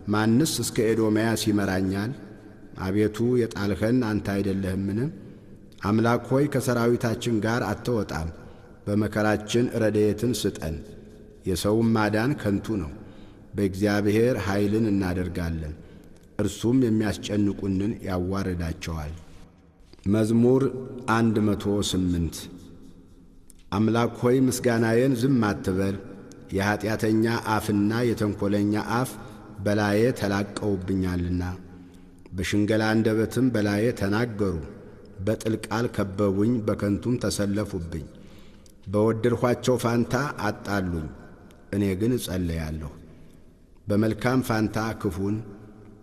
ማንስ እስከ ኤዶምያስ ይመራኛል? አቤቱ የጣልኸን አንተ አይደለህምን? አምላክ ሆይ ከሰራዊታችን ጋር አትወጣም። በመከራችን ረድኤትን ስጠን። የሰውም ማዳን ከንቱ ነው። በእግዚአብሔር ኃይልን እናደርጋለን፣ እርሱም የሚያስጨንቁንን ያዋርዳቸዋል። መዝሙር 108። አምላክ ሆይ ምስጋናዬን ዝም አትበል። የኀጢአተኛ አፍና የተንኰለኛ አፍ በላዬ ተላቀውብኛልና፣ በሽንገላ አንደበትም በላዬ ተናገሩ። በጥል ቃል ከበቡኝ፣ በከንቱም ተሰለፉብኝ። በወደድኋቸው ፋንታ አጣሉኝ፣ እኔ ግን እጸለያለሁ። በመልካም ፋንታ ክፉን፣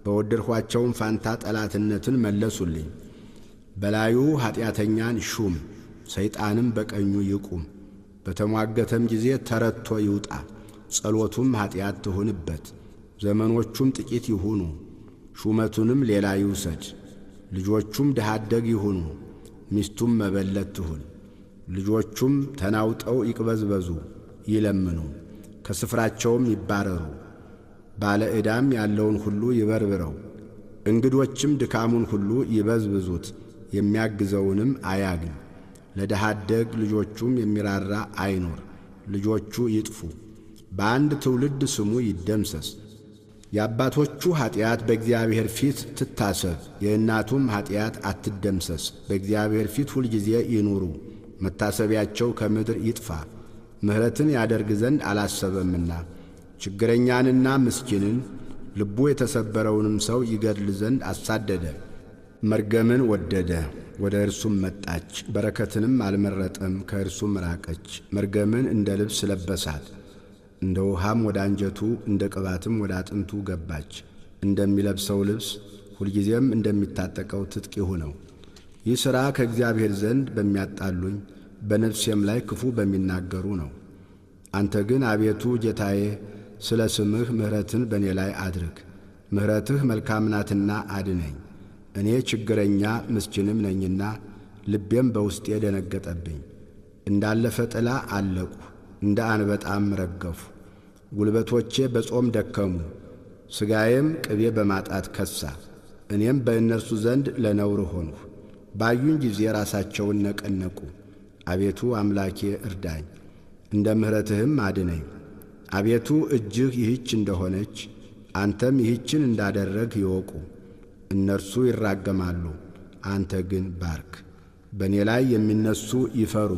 በወደድኋቸውም ፋንታ ጠላትነትን መለሱልኝ። በላዩ ኀጢአተኛን ሹም፣ ሰይጣንም በቀኙ ይቁም። በተሟገተም ጊዜ ተረቶ ይውጣ፣ ጸሎቱም ኀጢአት ትሁንበት። ዘመኖቹም ጥቂት ይሁኑ፣ ሹመቱንም ሌላ ይውሰድ። ልጆቹም ድሀ አደግ ይሁኑ፣ ሚስቱም መበለት ትሁን። ልጆቹም ተናውጠው ይቅበዝበዙ፣ ይለምኑ፣ ከስፍራቸውም ይባረሩ። ባለ ዕዳም ያለውን ሁሉ ይበርብረው፣ እንግዶችም ድካሙን ሁሉ ይበዝብዙት፣ የሚያግዘውንም አያግኝ። ለድሀ አደግ ልጆቹም የሚራራ አይኑር፣ ልጆቹ ይጥፉ፣ በአንድ ትውልድ ስሙ ይደምሰስ። የአባቶቹ ኀጢአት በእግዚአብሔር ፊት ትታሰብ፣ የእናቱም ኀጢአት አትደምሰስ። በእግዚአብሔር ፊት ሁልጊዜ ይኑሩ፣ መታሰቢያቸው ከምድር ይጥፋ። ምሕረትን ያደርግ ዘንድ አላሰበምና ችግረኛንና ምስኪንን ልቡ የተሰበረውንም ሰው ይገድል ዘንድ አሳደደ። መርገምን ወደደ፣ ወደ እርሱም መጣች። በረከትንም አልመረጠም፣ ከእርሱም ራቀች። መርገምን እንደ ልብስ ለበሳት፣ እንደ ውሃም ወደ አንጀቱ እንደ ቅባትም ወደ አጥንቱ ገባች። እንደሚለብሰው ልብስ ሁልጊዜም እንደሚታጠቀው ትጥቅ ይሁነው። ይህ ሥራ ከእግዚአብሔር ዘንድ በሚያጣሉኝ በነፍሴም ላይ ክፉ በሚናገሩ ነው። አንተ ግን አቤቱ ጌታዬ ስለ ስምህ ምሕረትን በእኔ ላይ አድርግ። ምሕረትህ መልካም ናትና አድነኝ። እኔ ችግረኛ ምስኪንም ነኝና ልቤም በውስጤ ደነገጠብኝ። እንዳለፈ ጥላ አለቁ፣ እንደ አንበጣም ረገፉ። ጉልበቶቼ በጾም ደከሙ፣ ሥጋዬም ቅቤ በማጣት ከሳ። እኔም በእነርሱ ዘንድ ለነውር ሆንሁ። ባዩኝ ጊዜ ራሳቸውን ነቀነቁ። አቤቱ አምላኬ እርዳኝ፣ እንደ ምሕረትህም አድነኝ። አቤቱ እጅህ ይህች እንደሆነች አንተም ይህችን እንዳደረግህ ይወቁ። እነርሱ ይራገማሉ፣ አንተ ግን ባርክ። በእኔ ላይ የሚነሱ ይፈሩ፣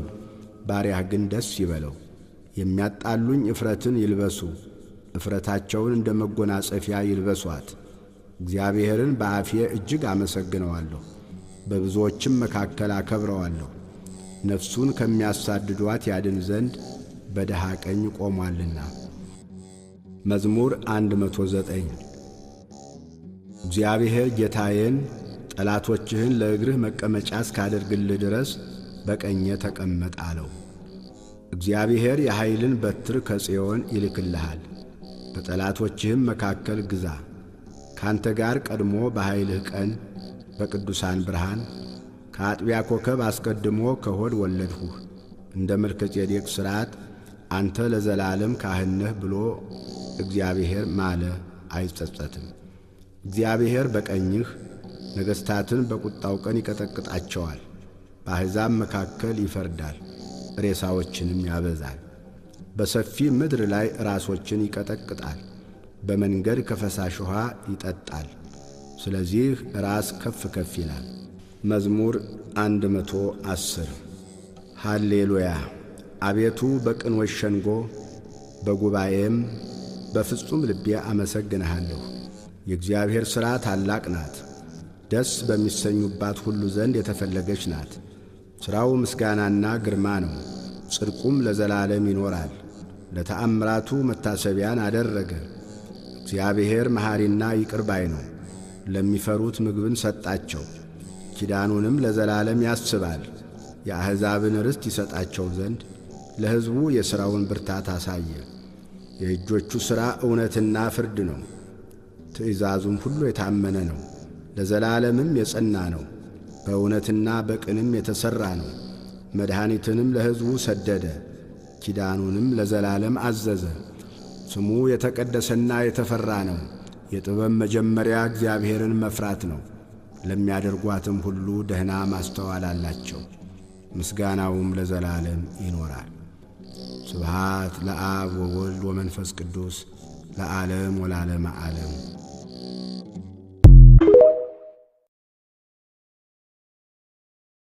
ባሪያህ ግን ደስ ይበለው። የሚያጣሉኝ እፍረትን ይልበሱ፣ እፍረታቸውን እንደ መጎናጸፊያ ይልበሷት። እግዚአብሔርን በአፌ እጅግ አመሰግነዋለሁ፣ በብዙዎችም መካከል አከብረዋለሁ። ነፍሱን ከሚያሳድዷት ያድን ዘንድ በድሃ ቀኝ ቆሟልና። መዝሙር 109። እግዚአብሔር ጌታዬን ጠላቶችህን ለእግርህ መቀመጫ እስካደርግልህ ድረስ በቀኜ ተቀመጥ አለው። እግዚአብሔር የኃይልን በትር ከጽዮን ይልክልሃል፣ በጠላቶችህም መካከል ግዛ። ካንተ ጋር ቀድሞ በኃይልህ ቀን በቅዱሳን ብርሃን ከአጥቢያ ኮከብ አስቀድሞ ከሆድ ወለድሁህ። እንደ መልከጼዴቅ ሥርዓት አንተ ለዘላለም ካህን ነህ ብሎ እግዚአብሔር ማለ፣ አይጸጸትም። እግዚአብሔር በቀኝህ ነገሥታትን በቁጣው ቀን ይቀጠቅጣቸዋል። በአሕዛብ መካከል ይፈርዳል፣ ሬሳዎችንም ያበዛል። በሰፊ ምድር ላይ ራሶችን ይቀጠቅጣል፣ በመንገድ ከፈሳሽ ውኃ ይጠጣል። ስለዚህ ራስ ከፍ ከፍ ይላል። መዝሙር 110። ሃሌሉያ። አቤቱ በቅኖች ሸንጎ በጉባኤም በፍጹም ልቤ አመሰግንሃለሁ። የእግዚአብሔር ሥራ ታላቅ ናት፣ ደስ በሚሰኙባት ሁሉ ዘንድ የተፈለገች ናት። ሥራው ምስጋናና ግርማ ነው፣ ጽድቁም ለዘላለም ይኖራል። ለተአምራቱ መታሰቢያን አደረገ። እግዚአብሔር መሐሪና ይቅር ባይ ነው፣ ለሚፈሩት ምግብን ሰጣቸው። ኪዳኑንም ለዘላለም ያስባል። የአሕዛብን ርስት ይሰጣቸው ዘንድ ለሕዝቡ የሥራውን ብርታት አሳየ። የእጆቹ ሥራ እውነትና ፍርድ ነው፣ ትእዛዙም ሁሉ የታመነ ነው፣ ለዘላለምም የጸና ነው። በእውነትና በቅንም የተሠራ ነው። መድኃኒትንም ለሕዝቡ ሰደደ፣ ኪዳኑንም ለዘላለም አዘዘ። ስሙ የተቀደሰና የተፈራ ነው። የጥበብ መጀመሪያ እግዚአብሔርን መፍራት ነው። ለሚያደርጓትም ሁሉ ደህና ማስተዋል አላቸው። ምስጋናውም ለዘላለም ይኖራል። ስብሃት ለአብ ወወልድ ወመንፈስ ቅዱስ ለዓለም ወለዓለመ ዓለም።